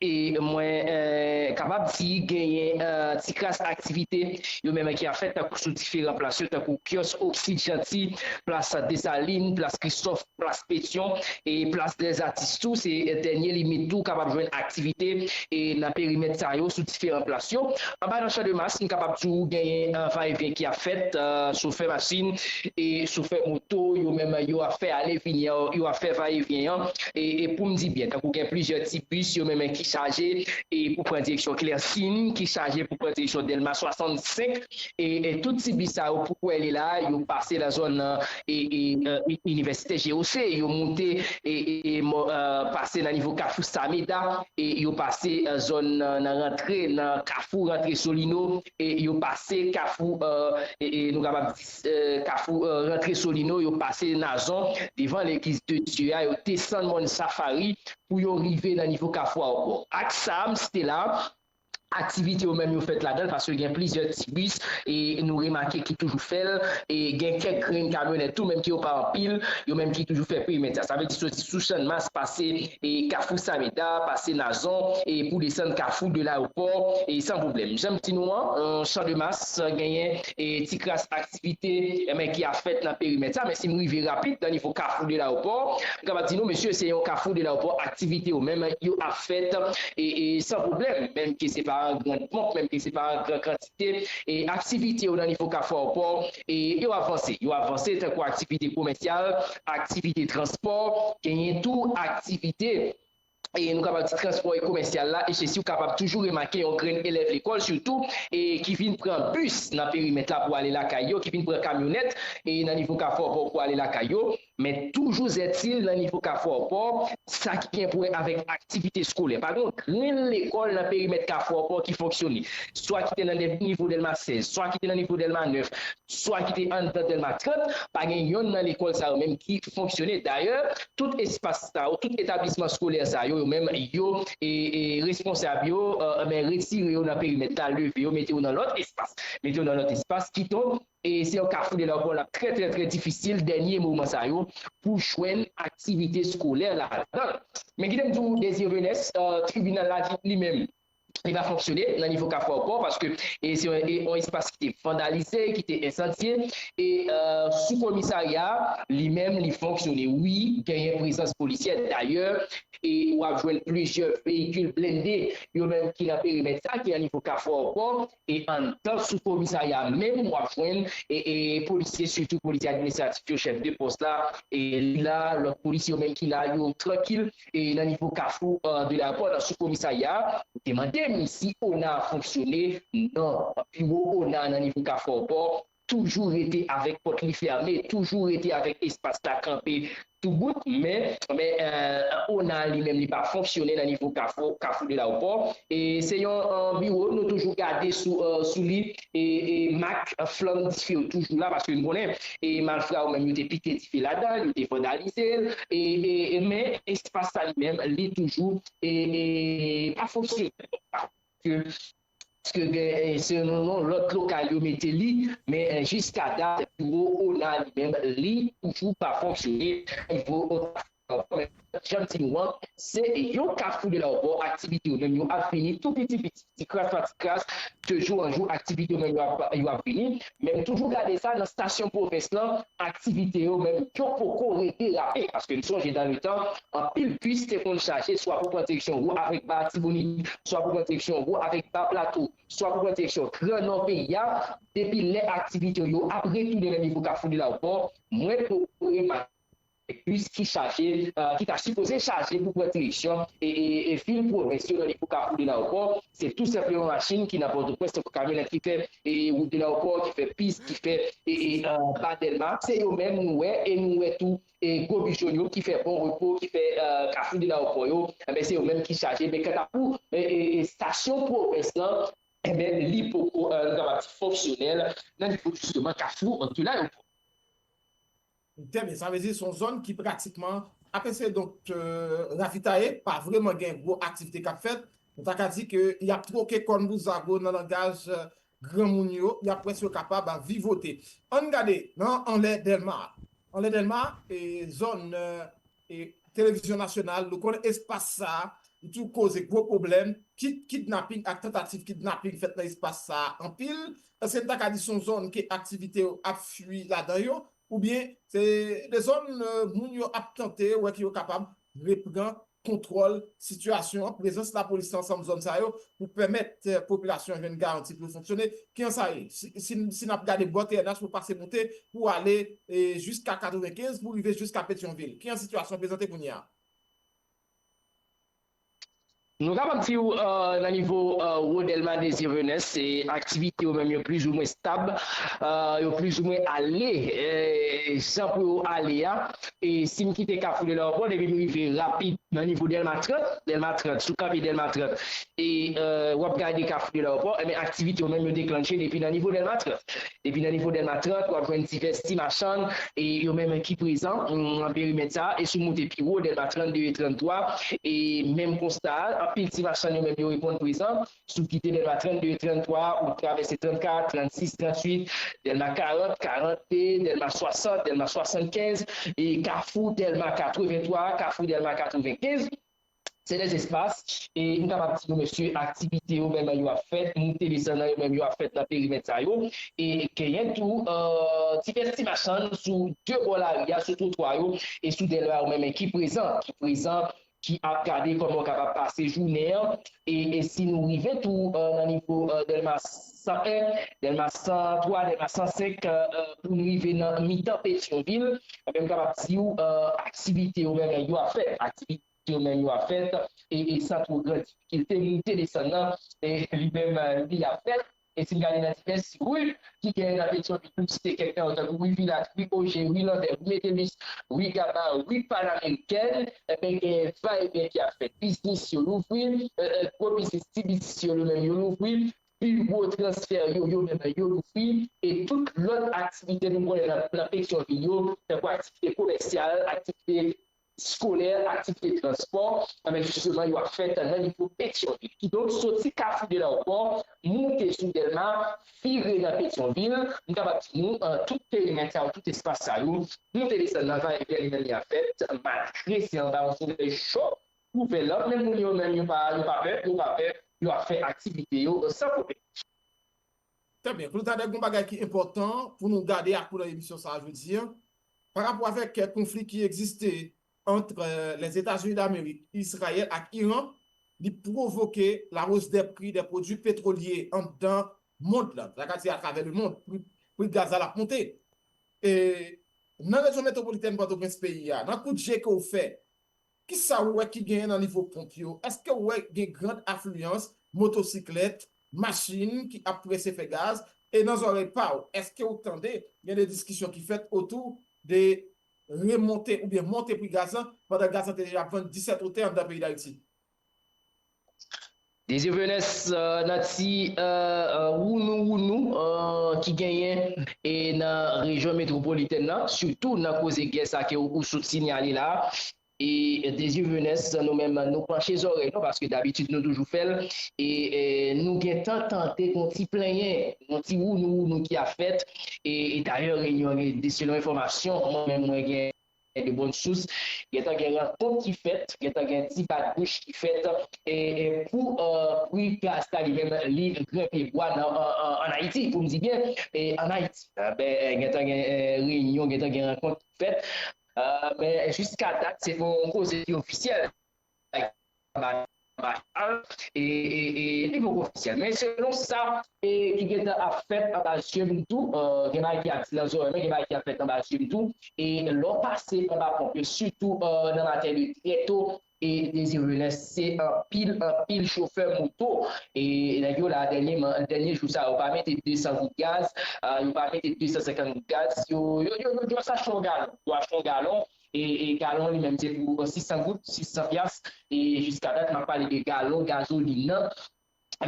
e mwen, eh, kapab di genyen, eh, ti kras aktivite yo menm ki ap fèt tankou sou diferan plas yo, tankou Kiyòs Oksid Janti, plas Desalin, plas Kristòf, plas Petyon, e plas dèzatis tou, se dènye limit tou, kapab jwenn aktivite, e nan perimèt sa yo, sou diferan plas yo. Anba nan Champ de Mars, nou kapab tou genyen, eh, vayevyen ki ap fèt, eh, chofè machin e chofè moto, yo menm yo ap fè ale vini an, yo ap fè vayevyen an. E, e pou m di byen, tankou gen plizyè ti bis, yo menm ki chaje, e pou pran direksyon Klèsin, ki chaje pou pran direksyon Dèlma swasannsenk, e, e tout ti bis sa yo pou kwè li la, yo pase nan zòn, e, e, e, Inivèsite G O C, yo moute, e, e, e, mo- eh, pase nan nivo Kafou Sameda, e yo pase, eh, zòn nan, nan rantre, nan Kafou rantre Solino, e yo pase Kafou, eh, e, e nou kapab di, eh, Kafou, eh, rantre Solino, yo pase Nazon, devan legliz de Dye a, yo desann Mòn Safari pou yo rive nan nivo Kafou Ayewopò. Ak sa, m site la, aktivite yo menm yo fèt ladan l, paske gen plizyè ti bis, e nou remake ki toujou fè l, e gen kèk grenn kamyonèt tou, menm ki yo pa anpil, yo menm ki toujou fè perimèt sa. Sa vle di soti sou Channmas, pase, e Kafou Sameda, pase Nazon, e pou desann Kafou de Layewopò, e san pwoblèm. Jan m di nou an, eh, Champ de Mars genyen, e ti kras aktivite, e men ki ap fèt nan perimèt sa, men si m rive rapid nan nivo Kafou de Layewopò, m kapab di nou, mesye, se yon Kafou de Layewopò, aktivite yo menm yo ap fèt, e, e san pwoblèm, menm ke se pa an gran ponp, menm ke se pa an gran kantite, e aktivite yo nan nivo Kafou Ayewopò, e yo avanse, yo avanse tankou aktivite komèsyal, aktivite transpò, genyen tou aktivite, e nou kapab di transpò e komèsyal la, e se si w kapab toujou remake yon grenn elèv lekòl, sitou, e ki vin pran bis nan perimèt la pou ale lakay yo, ki vin pran kamyonèt, e nan nivo Kafou Ayewopò pou ale lakay yo, men toujou zètil nan nivo Kafou Ayewopò, sa ki gen pou wè avèk aktivite eskolè. Pa gen yon grenn lekòl nan perimèt Kafou Ayewopò ki fonksyone. Swa ki te nan nivo Dèlma sèz, swa ki te nan nivo Dèlma nèf, swa ki te anndan Dèlma trant, pa gen yonn nan lekòl sa yo menm ki fonksyone. Dayè, tout espas sa yo, tout etablisman eskolè sa yo, yo menm, yo, e, e, responsab yo, e, men retire yo nan perimèt la, leve yo, mete yo nan lòt espas. Mete yo nan lòt espas, kidonk, e se yon Kafou de Layewopò l ap trè, trè, trè difisil, dènye moman sa yo, pou jwenn aktivite eskolè ladan l. Men kite m di w, Désir Venus, e, tribinal la li menm, li pa fonksyone nan nivo Kafou Ayewopò, paske, e, se yon, e, yon espas ki te vandalize, ki te ensandye, e, e, sou komisarya, li menm, li fonksyone. Wi, genyen prezans polisyè. Dayè, e w ap jwenn plizyè veyikil blende, yo menm ki nan perimèt sa, ki nan nivo Kafou Ayewopò, e anndan sou komisarya menm, w ap jwenn, e, e polisye, sitou polisye administratif yo, chèf de pòs la, e li la, lòt polisye yo menm ki la, yo trankil, e nan nivo Kafou, e, de Layewopò, nan sou komisarya, ou te mande menm si ona a fonksyone, non, biwo ona a nan nivo Kafou Pò toujou rete avèk pòt li fèmen, toujou rete avèk espas la kanpe tou bout, men, men ona a li menm li pa fonksyone nan nivo Kafou, Kafou de Lawopò. E se yon biwo nou toujou gade sou, sou li, e, e mak flanm dife yo toujou la, paske nou konnen e malfra yo menm yo te pike dife ladan l, yo te vandalize l, e, e, e, men espas sa li menm li toujou e, e, pa fonksyone. Paske, paske gen, e, se nan yon lòt lokal yo mete li, men e, jiska dat biwo ona li menm li toujou pa fonksyone. Nivo ona, jan m di nou an, se yon Kafou de Lawopò, aktivite yo menm yo ap vini tou piti piti, ti kras pa ti kras, de jou an jou, aktivite yo menm yo ap, yo ap vini. Men m toujou gade sa nan estasyon pwovens lan, aktivite yo menm yo poko rederape, paske n sonje dan letan, anpil bis te konn chaje, swa pou pran direksyon wo avèk ba Tibonit, swa pou pran direksyon wo avèk ba Plato, swa pou pran direksyon gran nò peyi a, depi lè aktivite yo ap retounen nan nivo Kafou de Lawopò, mwen poko remake bis ki chaje, e, ki ta sipoze chaje pou pran direksyon e, e, e vil pwovens yo nan nivo Kafou de Lawopò. Se tou senpleman machin ki nan Pòtoprens, tankou kamyonèt ki fè e, wout de Lawopò, ki fè bis, ki fè e, e, e, ba Dèlma. Se yo menm nou wè, e nou wè tou e, gwo bis jòn yo ki fè Bon Repo, ki fè e, Kafou de Lawopò yo. Enben, se yo menm ki chaje. Men kanta pou e, e, e, estasyon pwovens lan, enben, li poko, e, nou kapab di fonksyonèl nan nivo jisteman Kafou de Lawopò. Trè byen, sa vle di se yon zòn ki pratikman ap eseye donk e, ravitaye, pa vrèman gen gwo aktivite k ap fèt. Nou ta ka di ke y ap twoke kòn pou zago nan langaj e, granmoun yo, y ap wè si yo kapab vivote. Ann gade nan anlè Dèlma. Anlè Dèlma, e, zòn e, e, televizyon nasyonal, nou konnen espas sa a, li toujou koze gwo pwoblèm, kit kidnaping ak tantativ kidnaping fèt nan espas sa a anpil. Èske n ta ka di se yon zòn ke aktivite yo ap fui ladan yo? Oubyen se de zòn e, moun yo ap tante wè ke yo kapab repran kontwòl sitiyasyon an, prezans lapolis nan ansanm zòn sa yo pou pèmèt e, popilasyon an jwenn garanti pou yo fonksyone? Kijan sa ye? Si, si, si n ap gade bò T N H pou pase moute pou ale e, jiska katrevenkenz pou rive jiska Petyonvil, kijan sitiyasyon an prezante kounye a? Nou kapab di w, e, nan nivo e, wo Dèlma Désir Venès, se aktivite yo menm yo plizoumwen stab, e, yo plizoumwen ale e, jan pou yo ale a. E si m kite Kafou de Lawopò, depi m rive rapid nan nivo Dèlma trant, Dèlma trant, sou kanpe Dèlma trant, e e, w ap gade Kafou de Lawopò, enben, aktivite yo menm yo deklanche depi nan nivo Dèlma trant. Depi nan nivo Dèlma trant, w ap jwenn divès ti machann e yo menm ki prezan mm, nan perimèt sa a. E si w moute pi wo, Dèlma trannde e tranntwa, e menm konsta a, anpil ti machann yo menm yo reponn prezan. Si w kite Dèlma trannde e tranntwa, ou travèse trannkat, trannsis, trannwit, Dèlma karant, karannde, Dèlma swasant, Dèlma swasannkenz, e Kafou Dèlma katreventwa, Kafou Dèlma katrevenkenz. Se de espas, e m kapab di nou, mesye, aktivite yo menm yo ap fèt, moute desann nan yo menm yo ap fèt nan perimèt sa yo. E genyen tou e, divès ti machann sou de bò lari a, sou twotwa yo, e sou Dèlma yo menm ki prezan, ki prezan, ki ap gade kòman yo kapab pase jounen an. E, e si nou rive tou e, nan nivo e, Dèlma san en, Dèlma san twa, Dèlma san senk, e, e, pou n rive nan mitan Petyonvil, enben, m kapab di w, e, aktivite yo menm yo ap fèt. Aktivite yo menm yo ap fèt, e, e san twò gran difikilte, moute desann nan, e li menm, e, li ap fèt. E si n gade nan divès ri ki genyen nan Petyonvil, pou m site kèk nan yo, tankou ri Vilat, ri Oje, ri Lanvè, ri Metellus, ri Gaba, ri Panamerikèn, enben, genyen va e vyen ki ap fèt. Biznis yo louvri, e, e, gwo biznis, ti biznis yo, yo menm yo louvri, biwo transfè yo, yo menm yo louvri, e tout lòt aktivite nou konnen nan, nan Petyonvil yo, tankou aktivite komèsyal, aktivite eskolè, aktivite transpò, enben, jisteman, yo ap fèt nan nivo Petyonvil. Kidonk, soti Kafou de Lawopò, moute sou Dèlma, vire nan Petyonvil, m kapab di nou, e, tout perimèt sa yo, tout espas sa yo, moute desann nan va e vyen li menm li ap fèt, malgre se anba yon solèy cho, ouvè lan, men moun yo menm yo pa, yo pa pè, yo pa pè, yo ap fè aktivite yo san pwoblèm. Trè byen. Claude Tadec, gon bagay ki enpòtan pou nou gade ak ou nan emisyon sa a jodi a. Pa rapò avèk konfli ki egziste ant Lèzetazini Damerik, Izrayèl ak Iran, li pwovoke lawos dè pri dè pwodui petwolye anndan mond lan, sa ka di atravè lemond, pri, pri gaz la ap monte. E nan rejyon metwopolitèn Pòtoprens peyi a, nan kout je ke w fè, kisa w wè ki genyen nan nivo ponp yo? Èske w wè gen grand afliyans motosiklèt, machin ki ap prese fè gaz, e nan zòrèy pa w, èske w tande gen de diskisyon ki fèt otou de remonte oubyen monte pri gaz lan, pandan gaz lan te deja ap vann disèt ou tè anndan peyi Dayiti? Désir Venès, nan ti wounou wounou ki genyen e nan rejyon metwopolitèn nan, sitou nan koze gè sa ke ou sot sinyale la, e Désir Venès, nou menm, nou panche zòrèy nou, paske dabitid nou toujou fè l, e nou gentan tande yon ti plenyen, yon ti wounou wounou ki ap fèt, e dayè reyinyon, selon enfòmasyon mwen menm mwen gen de bòn sous, gentan gen rankont ki fèt, gentan gen ti bat bouch ki fèt, e pou pri gaz la li menm li grenpe bwa nan an Ayiti, pou m di byen, e an Ayiti, ben gentan gen reyinyon, gentan gen rankont ki fèt, men jiska dat se pa yon koze ki ofisyèl. Anba chal, e, e, e li poko ofisyèl. Men selon sa e, ki gentan ap fèt anba zye m tou, e, gen bagay ki ap di nan zòrèy mwen, gen bagay ki ap fèt anba zye m tou, e lè w pase anba ponp yo, sitou e, nan maten de trè to, e Désir Venès, se anpil, anpil chofè moto, e nèg yo la dènye, dènye jou sa yo pa mete desan goud gaz, e, yo pa mete desan senkant goud gaz, yo, yo, yo, yo, yo achte yon galon, yo achte yon galon, e, e galon li menm se pou sis san goud, sis san pyas, e jiska dat m ap pale de galon gazolin nan,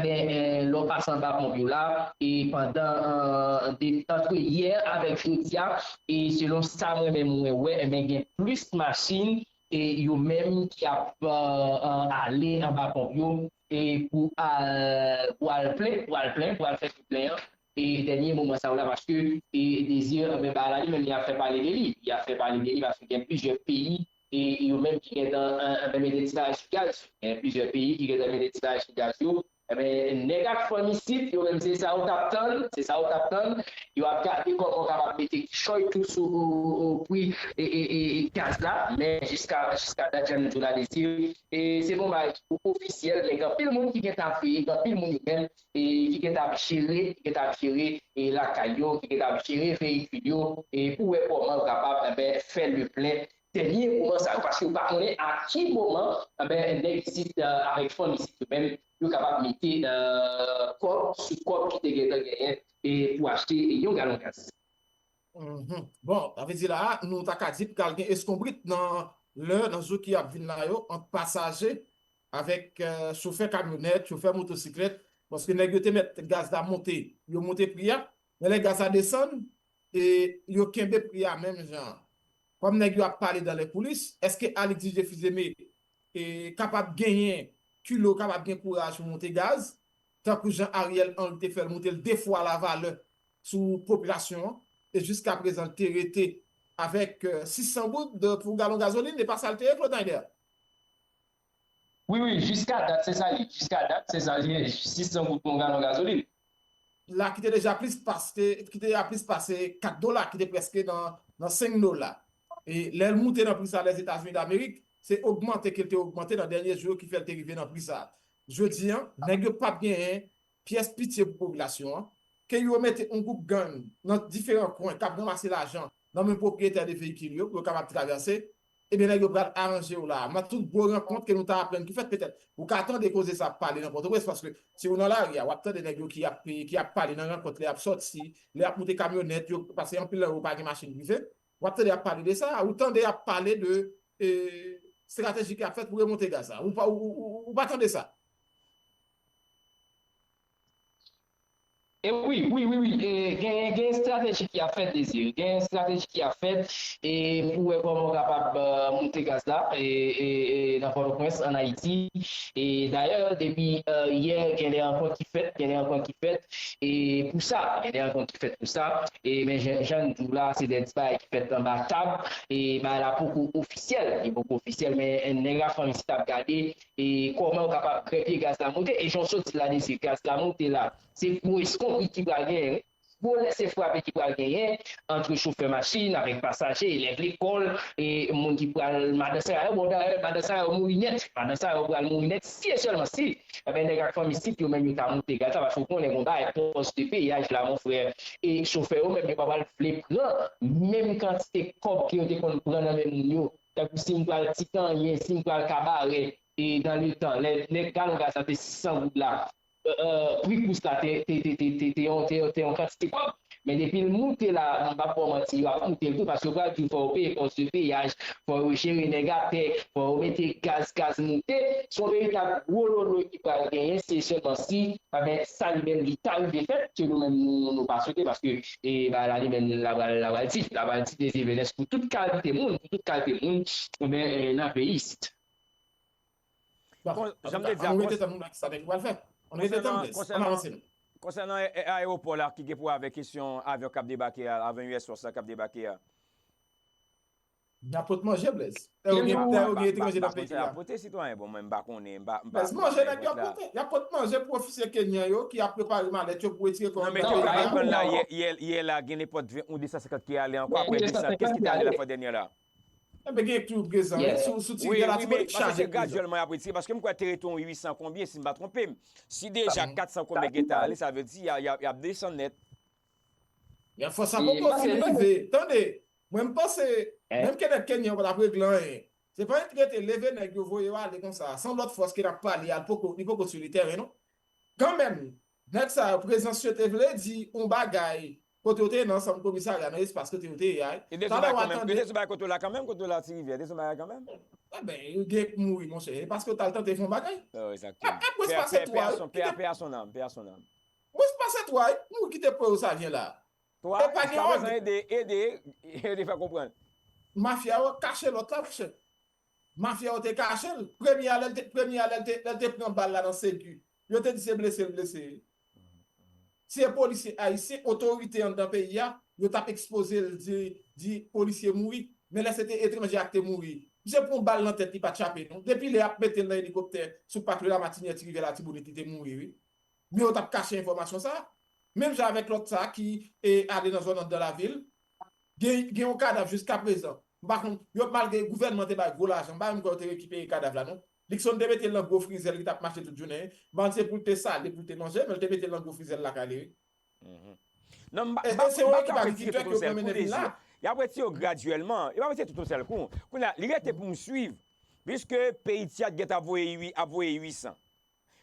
men lè w pase anba ponp yo la, e pandan de antre yè avèk jodi a, e selon sa mwen menm mwen wè, enben gen plis machin e yo menm ki ap ale anba ponp yo, e pou al, pou al plen, pou al plen, pou al fè tout plen an, e dènye moman sa yo la, paske e Désir, enben bagay la li menm li ap fè pale de li, li ap fè pale de li paske gen plizyè peyi e yo menm ki gentan e, e, mete ti bagay sou gaz yo. Gen plizyè peyi ki gentan mete ti bagay sou gaz yo. Enben nèg ak fanm isit, yo menm se sa yo t ap tann, se sa yo t ap tann. Yo ap gade kòman yo kapab mete kichòy tou sou pri e, e, e, e gaz la, men jiska, jiska dat jan nou di w la Désir, e se pa yon bagay ki ofisye, men gen anpil moun ki gentan ap veye, gen anpil moun yo menm e ki gentan ap jere, ki gentan ap jere e lakay yo, ki gentan ap jere veyikil yo, e pou wè kòman yo kapab enben fè le plen dènye moman sa yo, paske yo pa konnen a ki moman enben nèg isit avèk fanm isit yo menm yo kapab mete kòb sou kòb ki te gentan genyen e pou achte yon galon gaz. Bon, sa vle di la a, nou ta ka di pral gen eskonbrit nan lè, nan jou ki ap vin la yo, ant pasaje avèk chofè kamyonèt, chofè motosiklèt, paske nèg yo te mèt gaz la monte, yo monte pri a, men lè gaz la desann, e yo kenbe pri a menm jan an. Kòm nèg yo ap pale dan lè koulis, èske Alix Didier Fils-Aimé e kapab genyen kilo, kapab gen kouraj pou monte gaz, tankou jan Ariel Henry te fè l monte l de fwa lavalè sou popilasyon an, e jiska prezan l te rete avèk sis san goud pou galon gazolin, e pa sa l te ye, Claude Naider? Wi, wi, jiska dat, se sa li. Jiska dat, se sa li, sis san goud pou yon galon gazolin. La ki te deja plis pase, ki te deja plis pase kat dola, ki te prèske nan, nan senk dola. E lè l moute nan pri sa Lèzetazini Damerik, se ogmante ke l te ogmante nan dènye jou yo ki fè l te rive nan pri sa. Jodi a, nèg yo p ap genyen pyès pitye pou popilasyon an, ke yo mete yon gwoup gang nan diferan kwen k ap ranmase lajan nan men pwopriyetè de veyikil yo pou yo kapab travèse, ebyen nèg yo pral aranje yo la a. Nan tout gwo rankont ke nou ta aprann ki fèt, petèt ou ka tande koze sa ap pale nan Pòtoprens, paske si w nan lari a, w ap tande nèg yo ki ap, ki ap pale nan rankont lè y ap sòti, lè y ap moute kamyonèt yo, paske anpil nan yo pa gen machin prive, w ap tande y ap pale de sa, ou tande y ap pale de e, estrateji ki ap fèt pou remonte gaz la. Ou pa, ou, ou, ou pa tande sa? E wi, wi, wi, wi. E, gen, gen estrateji ki ap fèt, Désir. Gen estrateji ki ap fèt e, pou wè kòman w kapab e, monte gaz la e, e, e, nan Pòtoprens, ann Ayiti. E dayè, depi e, yè, gen de rankont ki fèt, gen de rankont ki fèt e, pou sa, gen de rankont ki fèt pou sa. E, men jan, jan n di w la, se de ti bagay ki fèt anba tab e, bagay la poko ofisyèl. Li poko ofisyèl, men nèg ak fanm isit ap gade e kòman yo kapab grenpe gaz la monte. E jan w sot di la, Désir, gaz la monte la, se gwo eskonbrit ki pral genyen, wi. Gwo lèse frape ki pral genyen ant chofè machin avèk pasaje, elèv lekòl, e moun ki pral, madan sa yo, bon, dayè, madan sa yo mouri nèt. Madan sa yo pral mouri nèt si e sèlman si, enben, nèg ak fanm isit yo menm yo ta moute gaz la, paske w konnen gen yon bagay pòs de peyaj la, mon frè. E chofè yo menm yo pa pral vle pran menm kantite kòb ke yo te konn pran nan men moun yo. Tankou si m pral Tikanyen, si m pral Kabarè, e dan le tan, lè, lè galon gaz la te sis san goud la, pri kous la te, te, te, te, te, te yon, te, te yon kantite kòb. Men depi l moute la, m p ap ba w manti, yo ap moute l tou, paske yo pral di w fò yo peye pòs de peyaj, fò yo jere nèg atè, fò yo mete gaz, gaz moute. Se yon veritab gwo lolo ki pral genyen, se sèlman si, enben, sa li menm li ta rive fèt, ke nou menm nou, nou pa swete, paske, e, bagay la li menm la pral, la pral di, la pral di de vye venès pou tout kalite moun, pou tout kalite moun, enben, e, nan peyi isit. Bon, jan m te di a, ann rete tann nou wè kisa nèg yo pral fè. Ann rete tann, Blaise. Ann avanse non. Konsènan ayewopò la ki gen pou wè avèk kesyon avyon k ap debake a, avyon U S Force la k ap debake a. Y ap pot manje, Blaise. Tè yo gen, tè yo gen etranje nan peyi a. Pote sitwayen, bon, mwen m pa konnen, m pa, m pa, Blaise, manje nèg yo ap pote. Y ap pot manje pou ofisye kenyan yo ki ap prepare malèt yo pou retire kò yo nan peyi a. Non, men ke yo ka konprann la, yè, yè, yè la, gen nenpòt ven ou de san senkant ki ale ankò, apre de san, kès ki te ale la fwa dènyè la? Enben, gen tou prezan, wi, sou, sou ti rivyè Latibonit chaje prezan. Wi, wi, men se gradyèlman y ap retire, paske m kwè te rete yon uit san konbyen, si m pa twonpe m. Si deja kat san konbyen gentan ale, sa vle di y a, y a, y ap desann nèt. Y a fòs a poko fin rive. Tande, mwen m panse, menm ke nèg kenyan yo pa t ap regle anyen. Se pa yon trete, leve nèg yo, voye yo ale konsa, san lòt fòs ke n ap pale a, li poko, li poko sou le tèren, non. Kanmenm, nèg sa yo, prezans yo te vle di yon bagay kote yo te ye nan ansanm komisarya, nan espas kote yo te ye a. Yo te sou bagay kanmenm, yo te sou bagay kote w la kanmenm, kote w la Ti Rivyè, yo te sou bagay kanmenm. Enben, yo gen k mouri, monchè, e paske yo t al tante fè yon bagay. Oh, exactement. Mwens pase twa, pè a son nanm, pè a son nanm. Mwens pase twa, wi, mouri kite po yo sa vyen la. Twa, e pa gen òd. Ede, ede, ede fè konprann. Mafya yo kache lòt la, monchè. Mafya yo te kache l. Premye a, lè l te, premye a, lè l te, lè l te pran bal la nan segi, yo te di se blese l blese. Si se polisye ayisyen, otorite anndan peyi a, yo t ap ekspoze l, di, di polisye mouri. Men lè se te etranje a k te mouri, misye pran bal nan tèt, li pa t chape, non. Depi lè y ap mete l nan elikoptè sou pak Lamatinyè, Ti Rivyè, Latibonit, li te mouri, wi. Men yo t ap kache enfòmasyon sa a. Menm jan avèk lòt sa a ki, e, ale nan zòn anndan lavil, gen, gen yon kadav jiskaprezan. M pa konn, yo, malgre gouvènman te bay gwo lajan, m pa menm kwè yo te rekipere kadav la, non. Luckson te mete l nan gwo frizè l ki t ap mache tout jounen. M pa konn se pou l te sale, pou l te manje, men l te mete l nan gwo frizè l lakay li, wi. Mhm. Non, m pa, e, m pa, e se yon ekip agrikilte ki yo pran mennen vin la. Y ap retire yo gradyèlman. Yo pa retire tout yon sèl kou. Kounye a, li rete pou m swiv. Piske peyi Tyad gentan ap voye ui-, ap voye uit san.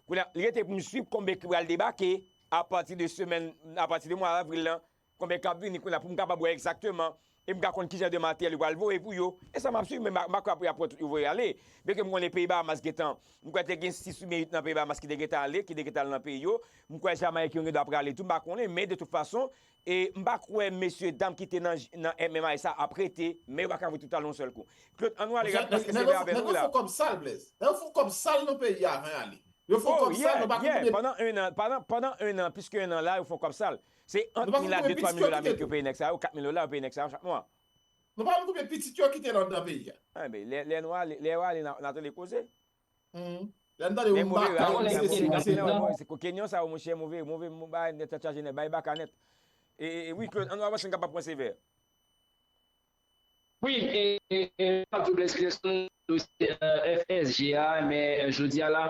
Kounye a, li rete pou m swiv konbyen ki pral debake apati de semèn, apati de mwa avril lan, konbyen k ap vini kounye a pou m kapab wè egzakteman e m ka konn kijan de materyèl yo pral voye pou yo. E sa m ap swiv, men m pa, m pa kwè apre y ap pran tout yo voye ale. Byenke m konnen peyi Bahamas gentan, m kwè te gen sis oubyen uit nan peyi Bahamas ki te gentan ale, ki te gentan al nan peyi yo. M kwè Jamayik yo gen dwa prale tou, m pa konnen, men de tout fason, e m pa kwè mesye dam ki te nan, nan M M I sa ap rete, men yo pa ka voye tout al yon sèl kou. Claude, ann nou ale rapid paske se lè avè nou la. Nèg yo fè kòb sal, Blaise. Nèg yo fè kòb sal nan peyi a avan y ale. Yo fè yon kòb sal, nou pa konn konbyen. Pandan en an, pandan, pandan en an, plis ke en an la, yo fè yon kòb sal. Se ant mil a de twa mil dola ameriken yo peye nèg sa yo, kat mil dola yo peye nèg sa yo chak mwa. Nou pa konn konbyen pitit yo kite nan, nan peyi a. Enben, lè, lè nou ale, lè yo ale, n a, n a tande koze. Lè n tande yon baka, se, se, se, se, se kokenyon sa yo, monchè, move, move, move, bay nèt, tèt chaje nèt, bay baka nèt. E, e, e, wi, Claude, ann nou avanse, n kapab pran Sevè. Wi, e, e, e, m ap di w, Blaise Peterson, dosye, e, F S G a, men, e, jodi a la,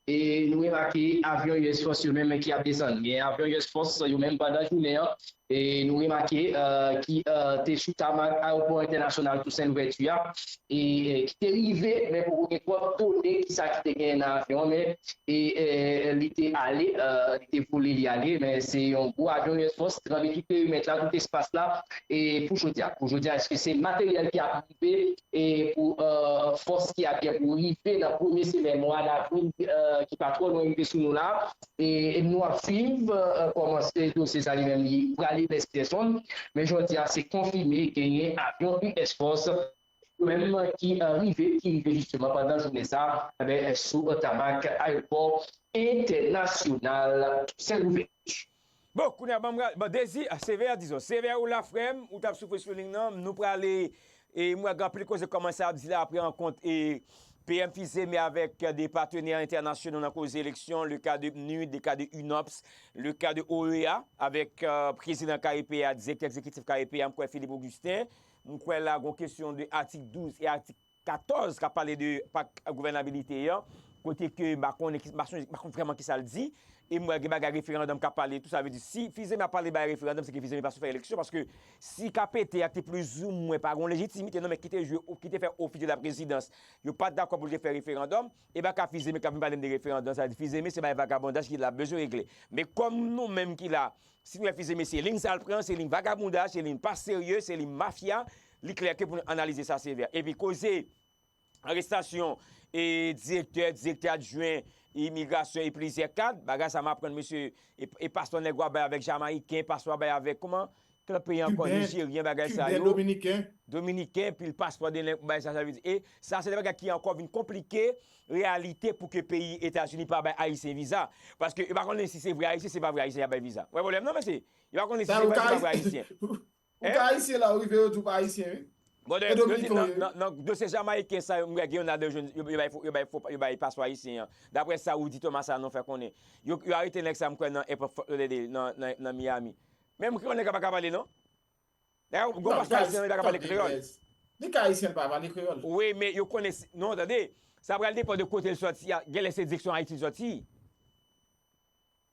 e, nou remake avyon U S Force yo menm ki ap desann. Gen avyon U S Force yo menm pandan jounen an, e, nou remake, e, ki, e, te sou tamak ayewopò entènasyonal Toussaint Louverture a, e, e, ki te rive, men poko gen twòp done ki sa ki te genyen nan avyon an, men e, e, li te ale, e, li te vole, li ale, men se yon gwo avyon U S Force, tranble tout perimèt la, tout espas la, e pou jodi a. Pou jodi a, èske se materyèl ki ap rive, e pou, e, fòs ki ap gen pou rive nan premye semèn mwa davril, e, ki pa twò lwen rive sou nou la, e, e nou ap swiv, e, kòman se dosye sa li menm li prale, Blaise Peterson, men jodi a, se konfime genyen avyon U S Force yo menm ki, e, rive, ki rive jisteman pandan jounen sa, enben, sou tamak ayewopò entènasyonal Toussaint Louverture. Bon, kounye a, ban m ra-, bon, Dezi, a, Sevè, dizon, Sevè ou la, frè m, ou t ap soufri sou liy nan, nou prale, e, m wè gen anpil koze kòmanse ap di la apre rankont, e, P M Fize, men avèk, e, de patenè entènasyonal nan koze eleksyon, le ka de PNUD, le ka de UNOPS, le ka de O E A, avèk, e, prezidan K E P a, direktè egzekitif K E P a, m kwè Philippe Augustin, m kwè la gon kesyon de atik douz e atik katòz k ap pale de pak gouvènabilite an, kote ke m pa konnen ki, m pa sonje, m pa konn vrèman kisa l di, E m wè gen bagay referandòm k ap pale tou, sa vle di si Fils-Aimé ap pale bagay referandòm, se ke Fils-Aimé pa sou fè eleksyon, paske si K P T a te plizoumwen pa gen lejitimite, non, men ki te jwe, ki te fè ofis de la prezidans, yo pa t dakò pou l te fè referandòm, e pa ka Fils-Aimé k ap vin pale m de referandòm, sa vle di Fils-Aimé se bagay vagabondaj ki la bezwen regle. Men kòm nou menm ki la, si nou wè Fils-Aimé se liy sa l pran, se liy vagabondaj, se liy pa serye, se liy mafya, li klè ke pou nou analize sa sevè. Epi koze arestasyon e direktè, direktè adjwen imigrasyon e plizyè kad, bagay sa m aprann mesye, e, e paspò nèg w ap bay avèk Jamayiken, paspò w ap bay avèk kòman? Ki lòt peyi ankò? Nijeryen, bagay sa yo. Dominiken, pil paspò de nèg bay sa, sa vle di. E sa se de bagay ki ankò vin konplike reyalite pou ke peyi Etazini pa bay Ayisyen viza. Paske yo pa konnen si se vre Ayisyen, se pa vre Ayisyen y ap bay viza. Ou wè pwoblèm nan, mesye? Yo pa konnen si se vre Ayisyen, se pa vre Ayisyen. Ou ka Ayisyen la, ou rive yo di w pa Ayisyen, wi. Bon, e Dominiken w ye, wi. Nan dosye Jamayiken sa yo, m wè gen yon ladan yo jwenn, yo bay fo, yo bay fo, yo bay paspò ayisyen an. Daprè sa Rudy Thomas Sanon fè konnen. Yo, yo arete nèg sa m kwè nan Airport Fort Lauderdale, nan, nan, nan Miami. Men m kwè nèg la pa ka pale non. Dayè, gon paspò ayisyen li pa ka pale kreyòl. Li ka Ayisyen, li pa pale kreyòl. Wi, men yo konnen, non, tande, sa pral depann de kote l sòti a, genlè se direksyon Ayiti l sòti.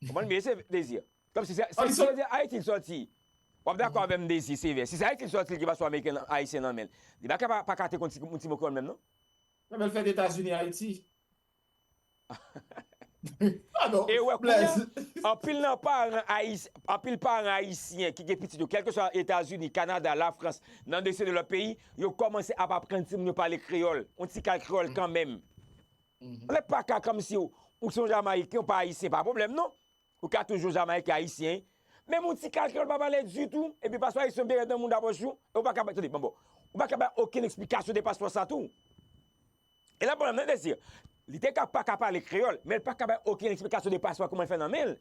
Konprann byen, se Désir. Kòmsi se, se, si se Ayiti l sòti, w ap dakò avè m, Désir, sevè. Si se Ayiti l sòti, li gen paspò ameriken, ayisyen nan men l, li pa ka, pa ka te konn ti, yon ti mo kreyòl menm, non? Nan men l fèt Etazini, Ayiti. Padon. E wè kounye a, anpil nan paran ayis-, anpil paran ayisyen ki gen pitit yo, kèlkeswa Etazini, Kanada, Lafrans, nan de se de lòt peyi, yo kòmanse ap aprann timoun yo pale kreyòl, yon ti kal kreyòl kanmenm. Lè pa ka kòmsi w, ou se yon Jamayiken, ou pa Ayisyen, pa pwoblèm non. Ou ka toujou Jamayiken, Ayisyen. Men yon ti kal kreyòl pa pale ditou, epi paspò ayisyen bere nan moun apòch ou, e ou pa ka bay, tande, bon, bon. Ou pa ka bay okenn eksplikasyon de paspò sa tou. E la pwoblèm nan, Désir, li te ka pa ka pale kreyòl, men li pa ka bay okenn eksplikasyon de paspò kòman l fè nan men l.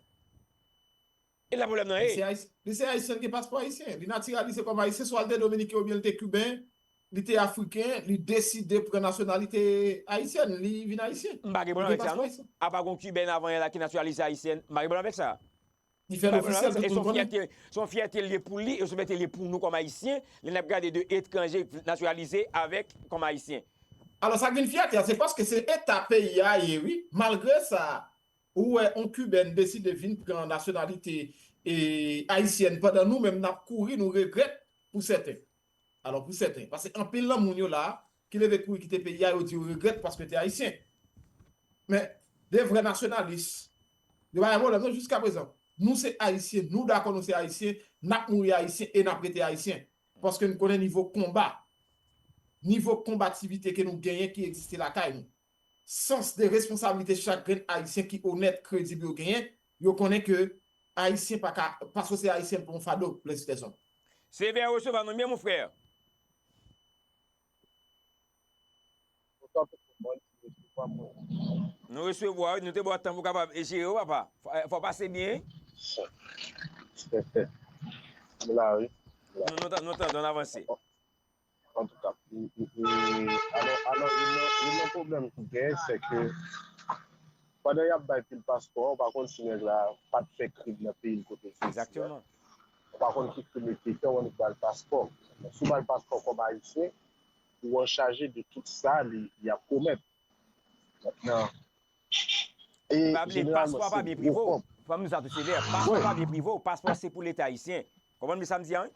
E la pwoblèm nan ye. Li se Ayis-, li se Ayisyen, li gen paspò ayisyen. Li natiralize kòm Ayisyen, swa li te Dominiken oubyen li te Kiben, li te Afriken, li deside pran nasyonalite ayisyèn, li vin Ayisyen. M pa gen pwoblèm avèk sa, non. Apa gon Kiben avan yè la ki natiralize Ayisyen, m pa gen pwoblèm avèk sa. Li fè l ofisyèl, tout moun konnen. E se yon fyète, se yon fyète l ye pou li, e se yon fyète l ye pou nou kòm Ayisyen, lè n ap gade de etranje natiralize avèk kòm Ayisyen. Alò, sa k vin fyète a, se paske se eta peyi a ye, wi. Malgre sa, ou wè yon Kibèn deside vin pran nasyonalite, e, ayisyèn, pandan nou menm n ap kouri, nou regrèt pou sèten. Alò, pou sèten, paske anpil nan moun yo la, ki leve kouri kite peyi a, yo di yo regrèt paske yo te Ayisyen. Men, de vrè nasyonalis, yo pa gen pwoblèm non jiskaprezan. Nou se Ayisyen, nou dakò nou se Ayisyen, n ap mouri Ayisyen e n ap rete Ayisyen. Paske n konnen nivo konba, nivo konbativite ke nou genyen ki egziste lakay nou. Sans de responsablite chak grenn Ayisyen ki onèt, kredib yo genyen, yo konnen ke Ayisyen pa ka, pa sòse Ayisyen pou yon fado, plèzitèzòm. Sevè resevwa nou byen, mon frè. Kontan pou konprann, ti resevwa mwen. Nou resevwa, wi, nou te ba w tan pou w kapab jere w, papa. Fò, fò w pase byen, wi. M la, wi. M la. Nou, nou, nou tande, nou avanse. Antouka, m, m, m, alò, alò, youn nan, youn nan pwoblèm ki genyen, se ke pandan y ap bay pil paspò, ou pa konn si nèg la pa t fè krim nan peyi l kote l soti a. Ou pa konn ki krim li te fè, ou annik ba l paspò. Si w ba l paspò kòm Ayisyen, ou an chaje de tout sa li, li ap komèt. Mentnan, e pa bliye, paspò pa byen prive w. Fò m di sa tou sevè. Paspò pa byen prive w. Paspò se pou Leta ayisyen. Konprann byen sa m di a, wi?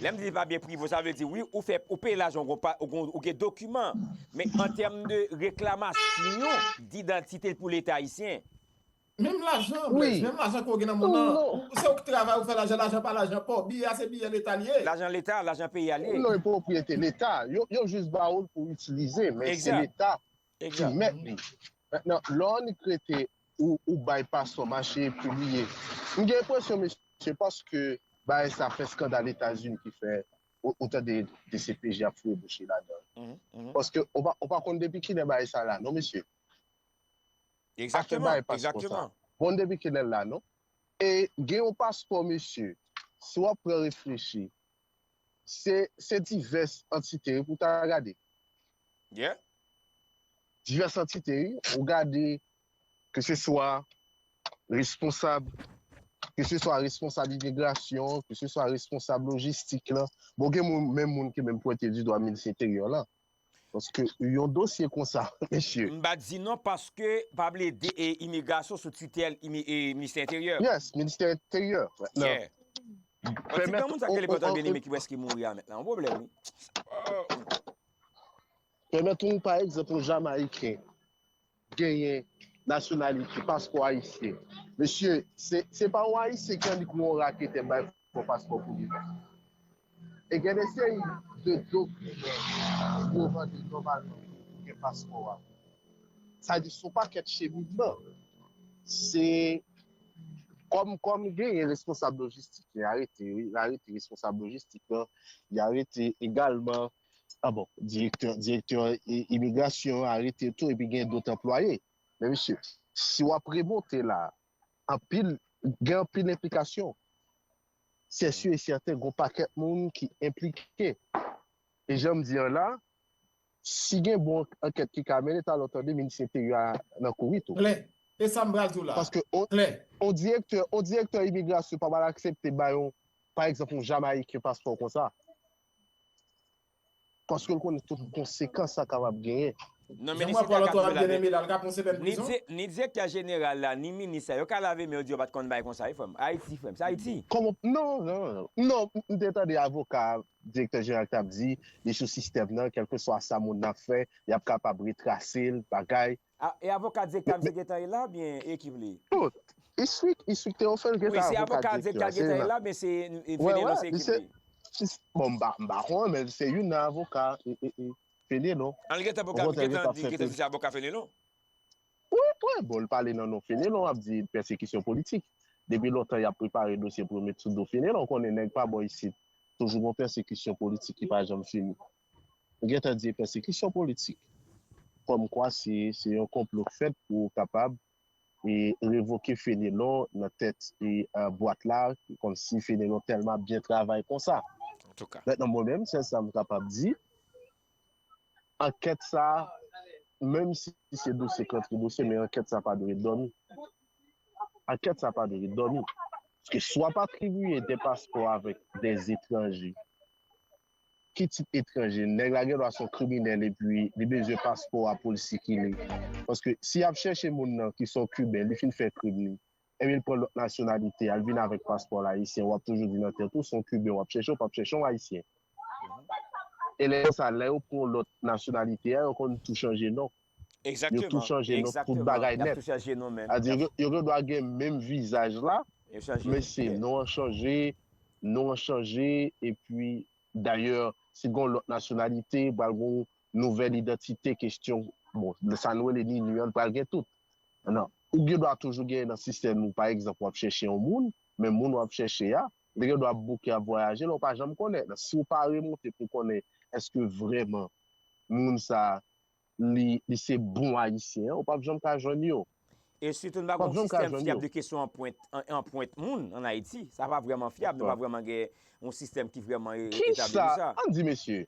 Lè m di li pa byen prive w, sa vle di, wi, ou fè, ou peye lajan, ou gon pa, ou gon, ou gen dokiman. Men an tèm de reklamasyon didantite pou Leta ayisyen. Menm lajan, Blaise, menm lajan ke w gen nan men w nan, se ou ki travay, ou fè lajan, lajan pa lajan pa w. Biyè a, se biyè Leta l ye. Lajan Leta, lajan peyi a l ye. Non, e pwopriyete Leta. Yo, yo jis ba w l pou w itilize, men se Leta ki mèt li. Mentnan, lè w annik rete ou, ou bay paspò mache pibliye. M gen enpresyon, mesye, paske bagay sa fè eskandal Etazini ki fè ou, ou tande D C P J ap foure bouch li ladan. Paske ou pa, ou pa konn depi kilè bagay sa la, non, mesye. Afè bay paspò sa. Bon, depi kilè l la, non? E gen yon paspò, mesye, si w ap pran reflechi, se, se divès antite, wi, pou w ta gade. Divès antite, wi. Ou gade, keseswa responsab, keseswa responsab imigrasyon, keseswa responsab lojistik lan. Bon, gen moun, menm moun ki menm pwente di dwa minis enteryè lan. Paske yon dosye konsa, mesye. M pa di non paske pa vle de e, imigrasyon sou titèl imi, e, ministè enteryè. Yes, ministè enteryè. Nan. Yeah. An ti granmoun sa k rele Pòtò Byeneme ki prèske mouri a mentnan. Yon pwoblèm, wi. Pèmèt yon, pa egzanp, yon Jamayiken genyen nasyonalite, paspò ayisyen. Mesye, se, se pa yon Ayisyen ki annik yon raketè bay fò paspò pou li, non. E gen de seri de dokiman yo mande nòmalman pou gen paspò a. Sa di, se yon pakèt cheminman. Se kòm, kòm genyen responsab lojistik, li arete, wi, li arete responsab lojistik lan, li arete egalman, ah bon, direktè, direktè imigrasyon an arete tou, epi gen dòt anplwaye. Men mesye, si w ap remonte la, anpil, gen anpil enplikasyon. Se si e sèten, gen yon pakèt moun ki enplike. E jan m di an la, si gen bon ankèt ki ka mennen, talè w tande minis enteryè a nan kouri tou. Klè. E sa m pral di w la. Paske on, on direktè, on direktè imigrasyon pa pral aksepte bay yon, pa egzanp, yon Jamayiken paspò konsa. Paske l konnen tout konsekans sa kapab genyen. Non, men li se ta ka twouve ladan. Ni direktè jeneral la, ni minis la, yo ka lave men yo di yo pa t konn bay konsa, wi, frè m. Ayiti, frè m, se Ayiti. Kòman, non, non, non, m te tande avoka, direktè jeneral t ap di, li sou sistèm nan, kèlkeswa sa moun nan ap fè, y ap kapab retrase l, bagay. E avoka direktè a misye gentan ye la, byen ekip li? Tout. Iswik, Iswik Teofil gentan avoka direktè a. Wi, se avoka direktè a l gentan ye la, men se Fenelon se ekip li. Bon, m pa, m pa konnen, men se youn nan avoka Fenelon. An, li gentan avoka, li gentan di, gentan di se avoka Fenelon? Wi, wi, bon, l pale nan non Fenelon, ap di pèsekisyon politik. Depi lontan, y ap prepare dosye pou yo met sou do Fenelon. Ou konnen nèg pa bò isit, toujou gon pèsekisyon politik ki pa janm fini. Ou gentan di pèsekisyon politik. Kòmkwa se, se yon konplo k fèt pou kapab e revoke Fenelon nan tèt e bwat la, kòmsi Fenelon tèlman ap byen travay konsa. Mentnan mwen menm, sèl sa m kapab di, ankèt sa, menm si se dosye k rantre dosye, men ankèt sa pa dwe dòmi. Ankèt sa pa dwe dòmi. Paske si w ap atribiye de paspò avèk de etranje, ki tit etranje? Nèg la gen dwa se yon kriminèl epi li bezwen paspò a pou l sikile. Paske si y ap chèche moun nan ki se yon Kiben, li fin fè krim li, ebyen l pran lòt nasyonalite a, l vin avèk paspò l ayisyen, w ap toujou di nan tèt ou se yon Kiben w ap chèche, ou p ap chèche yon Ayisyen. E lè sa, lè yo pran lòt nasyonalite a, yo konn tou chanje non. Yo tou chanje non, tout bagay nèt. Yo gen dwa gen menm vizaj la, men se non an chanje, non an chanje, epi dayè, si gen yon lòt nasyonalite, pral gen yon nouvèl idantite, kesyon, bon, sa nou rele ni ni an, pral gen tout. Non. Ou gen dwa toujou gen nan sistèm ou, pa egzanp, w ap chèche yon moun, men moun w ap chèche a, li gen dwa bouke ap vwayaje, lè w pa janm konnen. Si w pa remonte pou konnen èske vrèman moun sa li, li se bon Ayisyen an, ou p ap janm ka jwenn yo. E sitou, nou pa gen yon sistèm fyab de kesyon anpwent, an, anpwent moun ann Ayiti. Sa pa vrèman fyab, nou pa vrèman gen yon sistèm ki vrèman e, etabli pou sa. Ann di, mesye,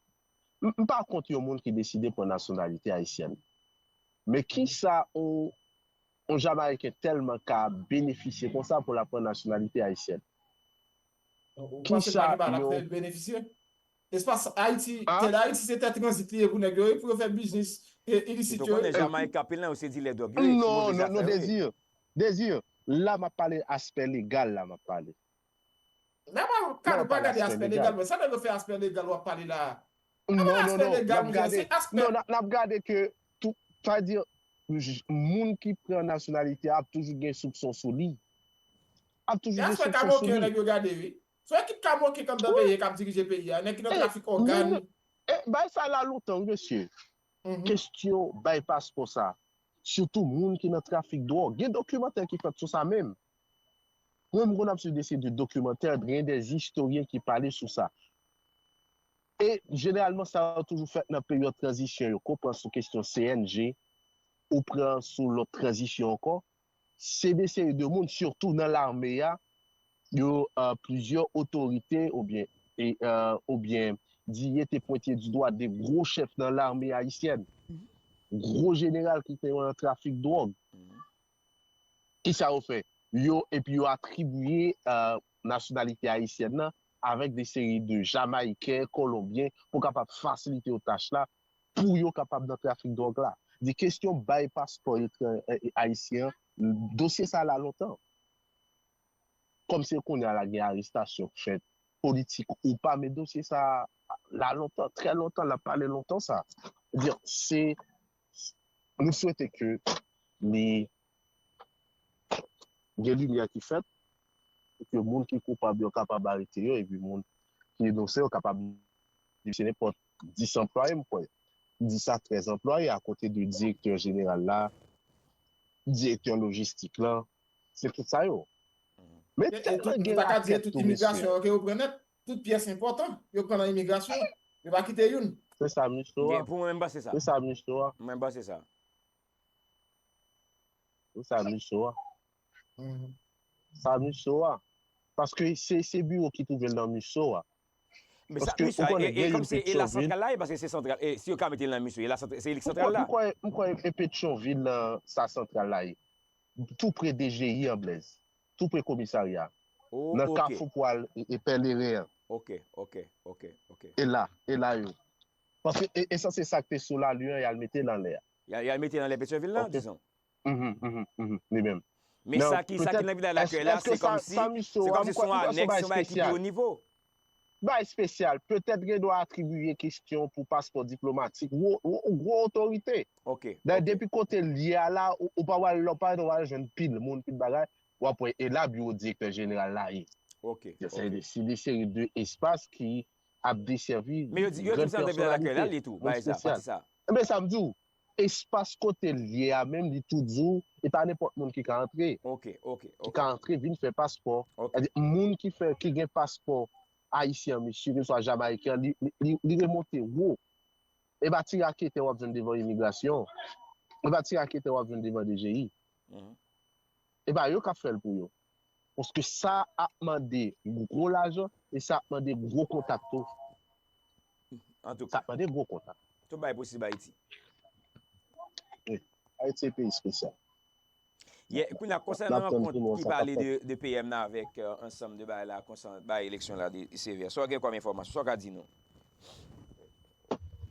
m, m pa kont yon moun ki deside pran nasyonalite ayisyèn. Men kisa yon, yon Jamayiken tèlman ka benefisye konsa pou l ap pran nasyonalite ayisyèn? Ou panse Kanibal ap fè l benefisye? Espas Ayiti, tè Dayiti se tè tranzit li ye pou nèg yo, wi, pou yo fè biznis ilisit yo. Ou konnen Jamayik anpil nan yo se dilè dwòg yo ye, ki move zafè yo ye. Non, non, non, Désir, Désir, la m ap pale aspè legal la m ap pale. Nan pa, Kano pa gade aspè legal, men sa nèg yo fè aspè legal w ap pale la a? Nan pa aspè legal, monchè, se aspè. Non, n ap gade ke tou, sa vle di, moun ki pran nasyonalite a ap toujou gen soupson sou li. Ap toujou gen soupson sou li. Nèg yo gade, wi. Se yon ekip kamoken k anndan peyi a k ap dirije peyi a, nèg ki nan trafik ògàn. Bay sa la lontan wi mesye. Kesyon bay paspò sa, sitou moun ki nan trafik dwòg. Gen dokimantè ki fèt sou sa menm. Mwen m konn ap swiv de seri de dokimantè, gen de istoryen ki pale sou sa. E jeneralman sa yo toujou fèt nan peryòd tranzisyon yo, ke w pran sou kesyon C N G, ou pran sou lòt tranzisyon ankò. Se de seri de moun, sitou nan lame a, yo, plizyè otorite oubyen, e, oubyen diye te pwente di dwa de gwo chèf nan lame ayisyèn. Gwo jeneral ki te nan trafik dwòg. Kisa yo fè? Yo, epi yo atribiye, nasyonalite ayisyèn nan avèk de seri de Jamayiken, Kolonbyen, pou kapab fasilite yo tach la. pou yo kapab nan trafik dwòg la. Di kesyon bay paspò etran- e- e- ayisyen an, dosye sa la lontan. Kòmsi kounye a la gen arestasyon k fèt, politik ou pa, men dosye sa la lontan, trè lontan, l ap pale lontan sa. Ebyen, se, nou swete ke li gen limyè ki fèt, pou ke moun ki koupab yo kapab arete yo, epi moun ki inosan yo kapab libere. Se nenpòt dis anplwaye, m kwè. Dis a trèz anplwaye, akote de direktè jeneral la, direktè lojistik lan, se tout sa yo. Men tèlman gen rakèt tou, mesye. Tout imigrasyon yo ke yo pran nèt, tout pyès enpòtan, yo pran nan imigrasyon, yo pa kite youn. Se sa, misye a. Pou mwen, m panse sa. Se sa, misye a. Mwen, m panse sa. Se sa, misye a. Sa, misye a. Paske se, se biwo ki twouve l nan misye a. Men sa, misye a, e, e kòmsi e la santral la ye, paske se santral, e si yo ka mete l nan misye, e la santral, se li ki santral la. M kwè, m kwè e Petyonvil nan sa santral la ye. Tou pre D G I an, Blaise. Tou pre komisarya. Nan kafou pou al e, e Pèleren an. Ok, ok, ok, ok. E la, e la yo. Paske e, e sanse sa k te sou lali an, y al mete l anlè a. Y al, y al mete l anlè Petyonvil la, dizon. Mhm, mhm, mhm, li menm. Men sa ki, sa ki nan vizaj lakèy la, se kòmsi, se kòmsi se yon anèks, yon bagay ki pi wo nivo. Bagay espesyal. Petèt gen dwa atribiye kesyon pou paspò diplomatik, gwo, gwo, gwo otorite. Ok. Dayè, depi kote l ye a la, ou, ou pa wè, ou pa wè jwenn pil moun, pil bagay, w ap wè, e la biwo direktè jeneral la ye. Ok. Se de, se de seri de espas ki ap desèvi. Men yo di, yo di se nan vizaj lakèy la, li tou, bagay sa, pati sa. Ebyen, sa m di w, espas kote l ye a menm, li tou di w, e pa nenpòt moun ki ka antre. Ok, ok, ok. Ki ka antre, vin fè paspò. Ok. Sètadi, moun ki fè, ki gen paspò ayisyen an, mesye, keswa jamayiken an, li, li, li, li remonte wo. E pa ti raketè w ap jwenn devan imigrasyon. E pa ti raketè w ap jwenn devan D G I. Mhm. E pa yo k ap fè l pou yo. Paske sa ap mande gwo lajan e sa ap mande gwo kontak tou. Antouka. Sa ap mande gwo kontak. Tout bagay posib Ayiti. Wi. Ayiti se peyi espesyal. Yeah, kounye a, konsènan rankont ki pale de, de P M nan avèk, euh, ansanm de bagay la, konsènan bagay eleksyon la, de, de Sevè. Sa w gen kòm enfòmasyon, sa w ka di nou?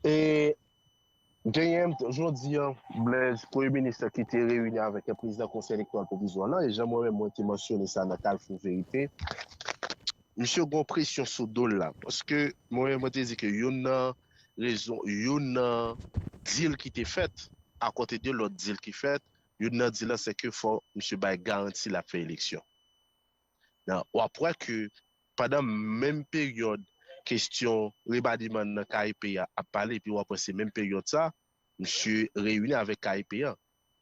E genyen, jodi a, Blaise, premye minis ki te reyini avèk prezidan Konsèy Elektoral Pwovizwa la, e jan mwen menm mwen te mansyone sa nan Carrefour Vérité, misye gen presyon sou do l la. Paske mwen menm mwen te di ke youn nan rezon, youn nan deal ki te fèt, akote de lòt deal ki fèt, youn nan deal la, se ke fò misye bay garanti l ap fè eleksyon. Nan, w ap wè ke pandan menm peryòd kesyon remaniman nan K E P a ap pale, epi w ap wè se menm peryòd sa, misye reyini avèk K E P a.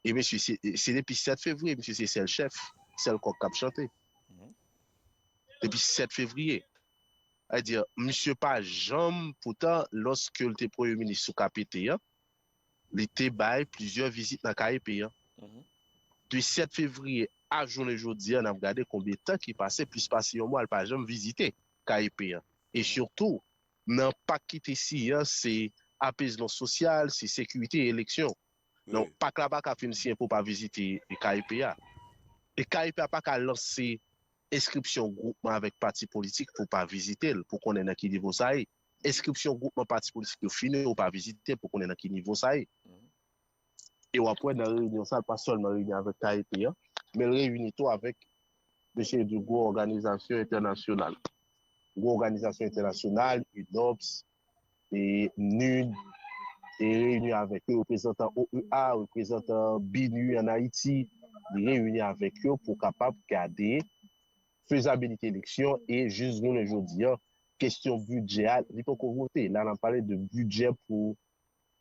E mesye, se, se depi sèt fevriye, misye se sèl chèf, sèl kòk k ap chante. Mhm. Depi sèt fevriye. Sètadi, misye pa janm, poutan, lòske l te premye minis sou K P T a, li te bay plizyè vizit nan K E P a. Mhm. De sèt fevriye a jounen jodi a, n ap gade konbyen tan ki pase, plis pase yon mwa, l pa janm vizite K E P a. E sitou, nan pak ki te siyen an, se apezman sosyal, se sekirite e eleksyon. Donk, pak la pa ka fin siyen pou pa vizite K E P a. E K E P a pa ka lanse enskripsyon gwoupman avèk pati politik pou pa vizite l, pou konnen nan ki nivo sa ye. Enskripsyon gwoupman pati politik yo fini, ou pa vizite l pou konnen nan ki nivo sa ye. Mhm. E w ap wè nan reyinyon sa, l pa sèlman reyini avèk K E P a, men l reyini tou avèk mesye de gwo òganizasyon entènasyonal. Gwo òganizasyon entènasyonal, UNOPS, e NUD, e reyini avèk yo, reprezantan O E A, reprezantan BINUH ann Ayiti, li reyini avèk yo pou kapab gade fezabilite eleksyon e jis jounen jodi a, kesyon bidjè a, li poko vote. La, n ap pale de bidjè pou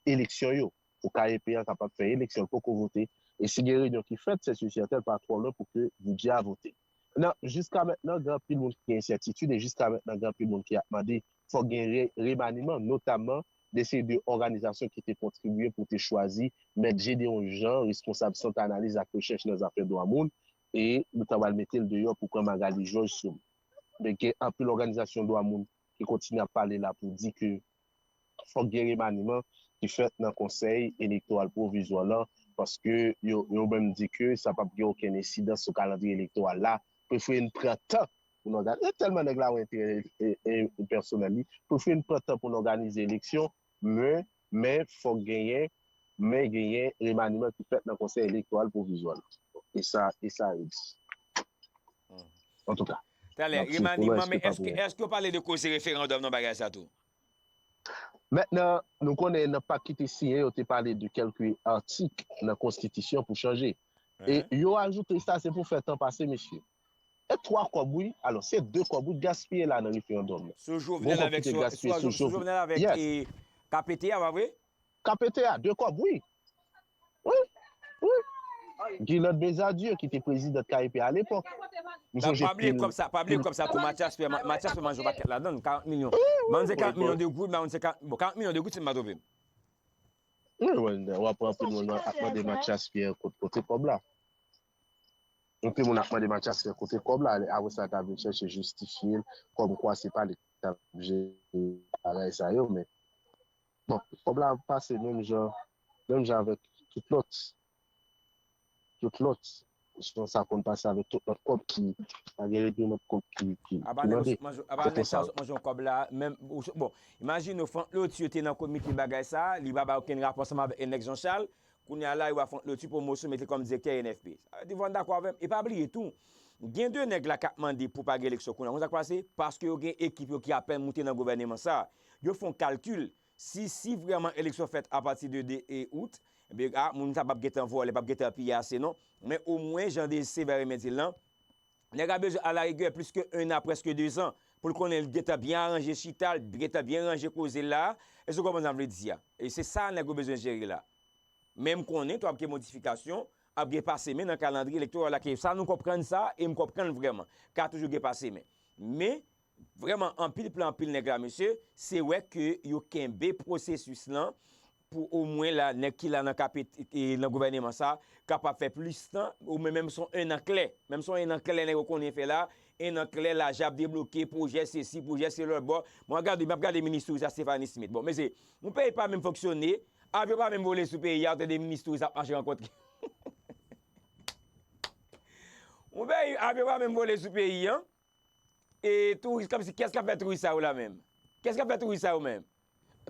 eleksyon yo, pou K E P a kapab fè eleksyon, l poko vote. E si gen reyinyon ki fèt, se si sèten l pa twò lwen pou ke bidjè a vote. Nan, jiska mentnan, gen anpil moun ki gen ensètitid e jiska mentnan, gen anpil moun ki ap mande fòk gen re-, remaniman, notamman de seri de òganizasyon ki te kontribye pou te chwazi Mèt Gédéon Jean, responsab Sant Analiz ak Rechèch nan Zafè Dwa Moun, e nou ta pral mete l deyò pou pran Magalie Georges sou l. Men gen anpil òganizasyon dwa moun ki kontinye ap pale la pou di ke fòk gen remaniman ki fèt nan Konsèy Elektoral Pwovizwa lan, paske yo, yo menm di ke sa p ap gen okenn ensidans sou kalandriye elektoral la. Prefere n pran tan pou n òganize. E tèlman nèg la wè enterè, e, e, pèsonèl li, prefere n pran tan pou n òganize eleksyon, men men fòk genyen, men genyen remaniman ki fèt nan Konsèy Elektoral Pwovizwa. E sa, e sa redi. Antouka. Talè, remaniman, men èske, èske yo pale de koze referandòm nan bagay sa tou? Mentnan, nou konnen nan pak ki te siyen, yo te pale de kèlke atik nan konstitisyon pou chanje. E yo ajoute sa, se pou fè tan pase, mesye. E twa kòb, wi. Alò, se de kòb, wi, gaspiye la nan referandòm nan. Sou Jovenel avèk, sou Jovenel avèk, e, K P T a, pa vre? K P T a, de kòb, wi. Wi, wi. Guilande Bézadieu, ki te prezidan K P A alepòk. M sonje pa bliye kòb sa, pa bliye kòb sa tou, Mathias Pierre, Mathias Pierre manje yon pakèt ladan l, karant milyon. Ban m se karant milyon de goud, ban m se karant, bon, karant milyon de goud, si m pa twonpe m. Wi, wi, w ap wè anpil moun ap mande Mathias Pierre kot, kote kòb la. Anpil moun ap mande Mathias Pierre kote kòb la, apre sa, ta vin chèche jistifye l, kòmkwa se pa li ki t ap jere bagay sa yo, men Bon, kòb la ap pase menm jan, menm jan avèk tout lòt. Tout lòt. Jan sa konn pase avèk tout lòt kòb ki, pa gen regleman de kont ki, ki, ki mande. Apa nèg sa manje yon kòb la, menm, bon, imajine w, Franck Lotier te nan komite bagay sa, li pa bay okenn rapò ansanm avèk nèg Jean Charles, kounye a la, yo ba Franck Lotier pwomosyon, mete l kòm direktè N F P. Sa vle di, fò n dakò avè m. E pa bliye tou, gen de nèg la k ap mande pou pa gen eleksyon kounye a. Konn sa k pase? Paske yo gen ekip yo ki apèn moute nan gouvèneman sa. Yo fè yon kalkil, Si, si vrèman eleksyon fèt apati de de e out, ebyen, a, moun sa p ap gentan vòlè, p ap gentan piye ase non. Men omwen, jan de Séverin men di l lan, nèg la bezwen alarigè plis ke en an, prèske de zan, pou l konnen l gentan byen aranje chita l, gentan byen ranje koze l la. Èske w konprann sa m vle di a? E se sa nèg yo bezwen jere la. Men m konnen tou ap gen modifikasyon, ap gen pase men nan kalandriye elektoral la, ke sa nou konprann sa, e m konprann vrèman. Ka toujou gen pase men. Men, vrèman, anpil plan, anpil nèg la, mesye, se wè ke yo kenbe pwosesis lan pou omwen la, nèg ki la nan K P T, e, nan gouvèneman sa, kapab fè plis tan, omwen menm si se yon en an klè. Menm si se yon en an klè, nèg yo konnen fè la, en an klè, lajan ap debloke, pwojè sesi, pwojè se lòt bò. Mwen gade, m ap gade minis touris la, Stephanie Smith. Bon, mesye, yon peyi pa menm fonksyone, avyon pa menm vole sou peyi a, ou tande minis touris ap mache rankontre. Yon peyi, avyon pa menm vole sou peyi a. E touris, kòmsi, kiyès k ap fè touris sa yo la menm? Kiyès k ap fè touris sa yo menm?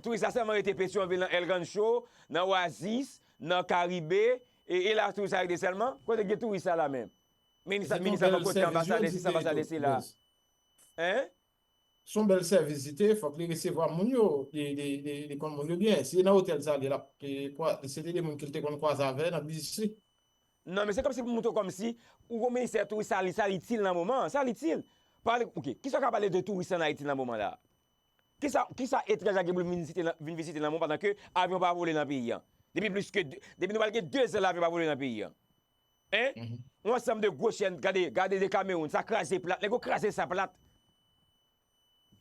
Touris la sèlman rete Petyonvil, nan El Rancho, nan Oasis, nan Karibe, e, e la touris la rete sèlman? Kote gen touris sa la menm? Minis la, minis la bò kote, anbasadè sesi, anbasadè sela. Hein? Se yon bèl sèvis li te ye, fòk li resevwa moun yo, li, li, li, li konn moun yo byen. Si se nan otèl sa li, l ap, e, kwa-, se te de moun ke l te konn kwaze avè nan biznis li. Non, men se kòmsi pou montre w kòmsi, ou gon ministè touris, sa li, sa li itil nan moman an, sa li itil. Pale, oke, kisa w ka pale de touris ann Ayiti nan moman la? Kisa, kisa etranj la gen pou l vin vizite nan, vin vizite nan moman pandan ke avyon pa vole nan peyi an? Depi plis ke de, depi nou pral gen de zan avyon pa vole nan peyi an. Hein? Yon ansanm de gwo chèn, gade, gade de Kamewoun, sa kraze plat, nèg yo kraze sa plat.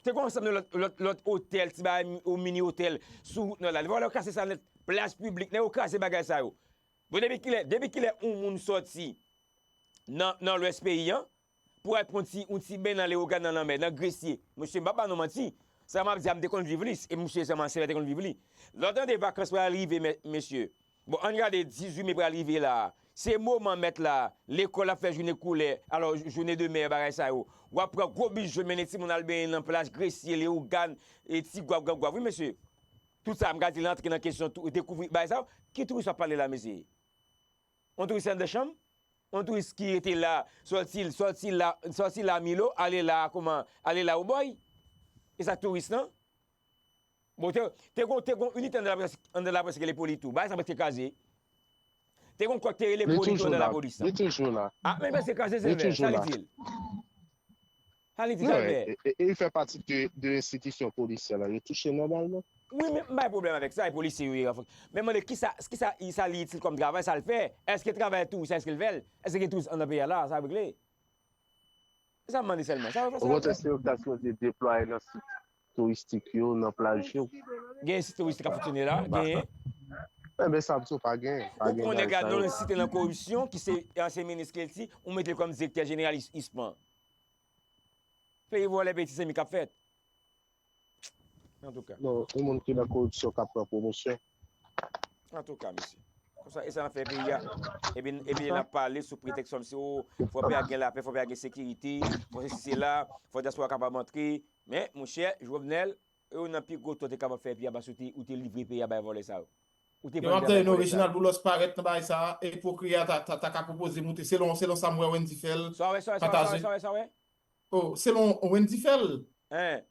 Te gen yon ansanm de lòt, lòt, lòt otèl, ti bagay, ou mini otèl sou wout nò la. Vòlè yo kraze sa nèt, plaj piblik, nèg yo kraze bagay sa yo. Bon, depi kilè, depi kilè yon moun sòti nan, nan lwès peyi an, pou al pran ti, yon ti ben nan Leyogàn nan lanmè, nan Gresye? Mesye, m p ap ba nou manti. Sa m ap di a, m te konn viv li, e mesye, se m ansyen, te konn viv li. Lè w tande vakans pral rive, mè-, mesye, bon, ann gade dizuit me pral rive la. Se moman mèt la, lekòl ap fè jounen koulè, alò, jounen de mè, bagay sa yo. W ap pran gwo bis jòn, mennen timoun al benyen nan plaj Gresye, Leyogàn, e Ti Gwav, Gwav, Gwav. Wi, mesye. Tout sa, m ka di l antre nan kesyon tou, dekouvri bagay sa yo. Ki touris w ap pale la, mesye? Yon touris anndan chanm? Yon touris ki rete la, sòti, sòti la, sòti la Milo, ale la, kòman, ale la Obòy? E sa k touris lan? Bon, te, te gon, te gon inite anndan laprès, anndan laprès ki rele Polito. Bagay sa prèske kraze. Te gon kòk te rele Polito anndan lapolis lan. Li toujou la. Ah, men prèske kraze, se vre. Sa li di l? Sa li di, sa li fè? E, e, e li fè pati de, de enstitisyon polisyè la. Yo touche nòmalman. Wi, men m pa gen pwoblèm avèk sa, e polisye yo ye. Men mande, kisa, kisa sa li itil kòm travay, sa l fè? Èske travay tou, sa èske l fè l? Èske gen touris anndan peyi a la, sa regle? Se sa m mande sèlman. Sa yo fè, sa yo fè. Okontrè, se yo k ta sipoze deplwaye nan sit touristik yo, nan plaj yo. Gen sit touristik k ap fonksyone la, genyen. Enben, sa m di w pa genyen. Ou konnen gad non l site nan koripsyon, ki se ansyen minis kilti, ou mete l kòm direktè jeneral ISPAN. Peyi vòlè, peyi ti zanmi k ap fèt. Antouka. Non, yon moun ki nan koripsyon k ap pran pwomosyon. Antouka, mesye. Konsa, e sa n ap fè peyi a. Epi, epi n ap pale sou pretèks kòmsi, o, fò peyi a gen lapè, fò peyi a gen sekirite, fò sesi sela, fò dyaspora kapab antre. Men, monchè, Jovenel, youn nan pi gwo tò te kapab fè peyi a, paske ou te, ou te livre peyi a bay vòlè sa yo. Ou te vann peyi a bay vòlè sa yo. Reginald Boulos parèt nan bagay sa a, e pwokirè a ta, ta, ta ka pwopoze moute, selon, selon sa m wè Wendy Fèl pataje. Sa w wè, sa w wè, sa w wè, sa w wè? Oh, selon Wendy Fèl,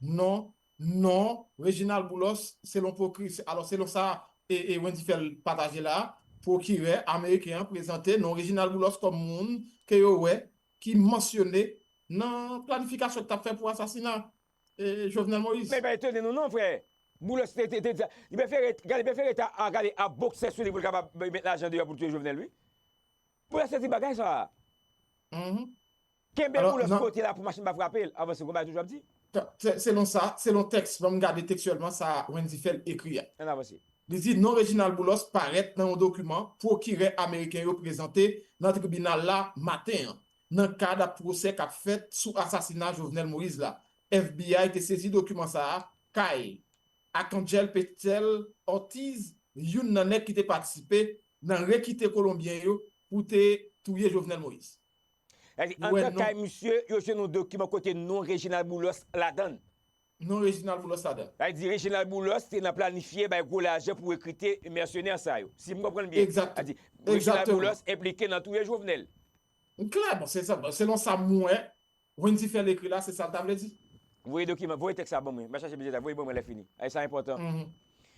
non, non, Reginald Boulos, selon pwokirè, alò, selon sa e, e Wendy Fèl pataje la, pwokirè ameriken an prezante non Reginald Boulos kòm moun ke yo wè ki mansyone nan planifikasyon k t ap fè pou asasina e, Jovenel Moïse. Men pa etone nou non, frè. Boulos te, te, te, te, li prefere, gade, li prefere ta, a, gade, a boksè sou li pou l kapab met lajan deyò pou l touye Jovenel, wi. Boulos te di bagay sa a. Kenbe Boulos kote la pou machin pa frape l. Avanse, konba toujou ap di. Se- Selon sa, selon tèks, ban m gade tekstyèlman sa Wendy Fèl ekri a. Ann avanse. Li di non Reginald Boulos parèt nan yon dokiman pwokirè ameriken yo prezante nan tribinal la maten an, nan kad ap pwosè k ap fèt sou asasina Jovenel Moïse la. F B I te sezi dokiman sa a kay Arcangel Petel Ortiz, youn nan nèg ki te patisipe nan rekite Kolonbyen yo pou te touye Jovenel Moïse. Sa di, anndan kay misye, yo jwenn yon dokiman kote non Reginald Boulos ladan l. Non Reginald Boulos ladan l. Sa di, Reginald Boulos te nan planifye bay gwo lajan pou rekrite mèsenè sa yo. Si m konprann byen. Sa di, Reginald Boulos enplike nan touye Jovenel. Klè, bon, se sa, selon sa m wè, Wendy Fèl ekri la, se sa l ta vle di. Voye dokiman, voye tèks la ban mwen. M a chache bibliyotèk la, voye ban mwen lè fini. Ay, sa enpòtan.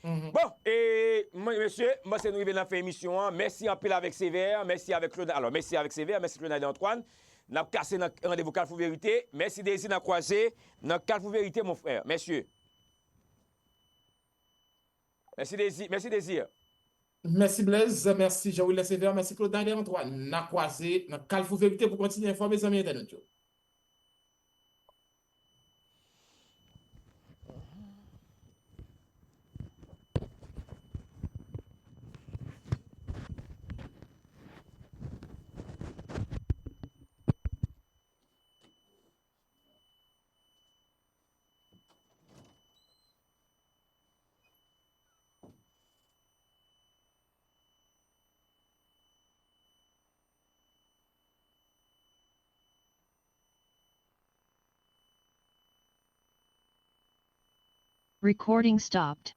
Bon, e, mwen, mesye, m panse nou rive nan fen emisyon an. Mèsi anpil avèk Sevè, mèsi avèk Claude, alò, mèsi avèk Sevè, mèsi Claude Nader Antoine. N ap kase nan randevou Kalfou Verite. Mèsi Dezi, n a kwaze nan Kalfou Verite, mon frè. Mèsi. Mèsi Dezi, mèsi Dezi. Mèsi Blaise, mèsi Jean Wilner Sévère, mèsi Claude Nader Antoine. N a kwaze nan Kalfou Verite pou kontinye enfòme zanmi entènèt yo. Recording stopped.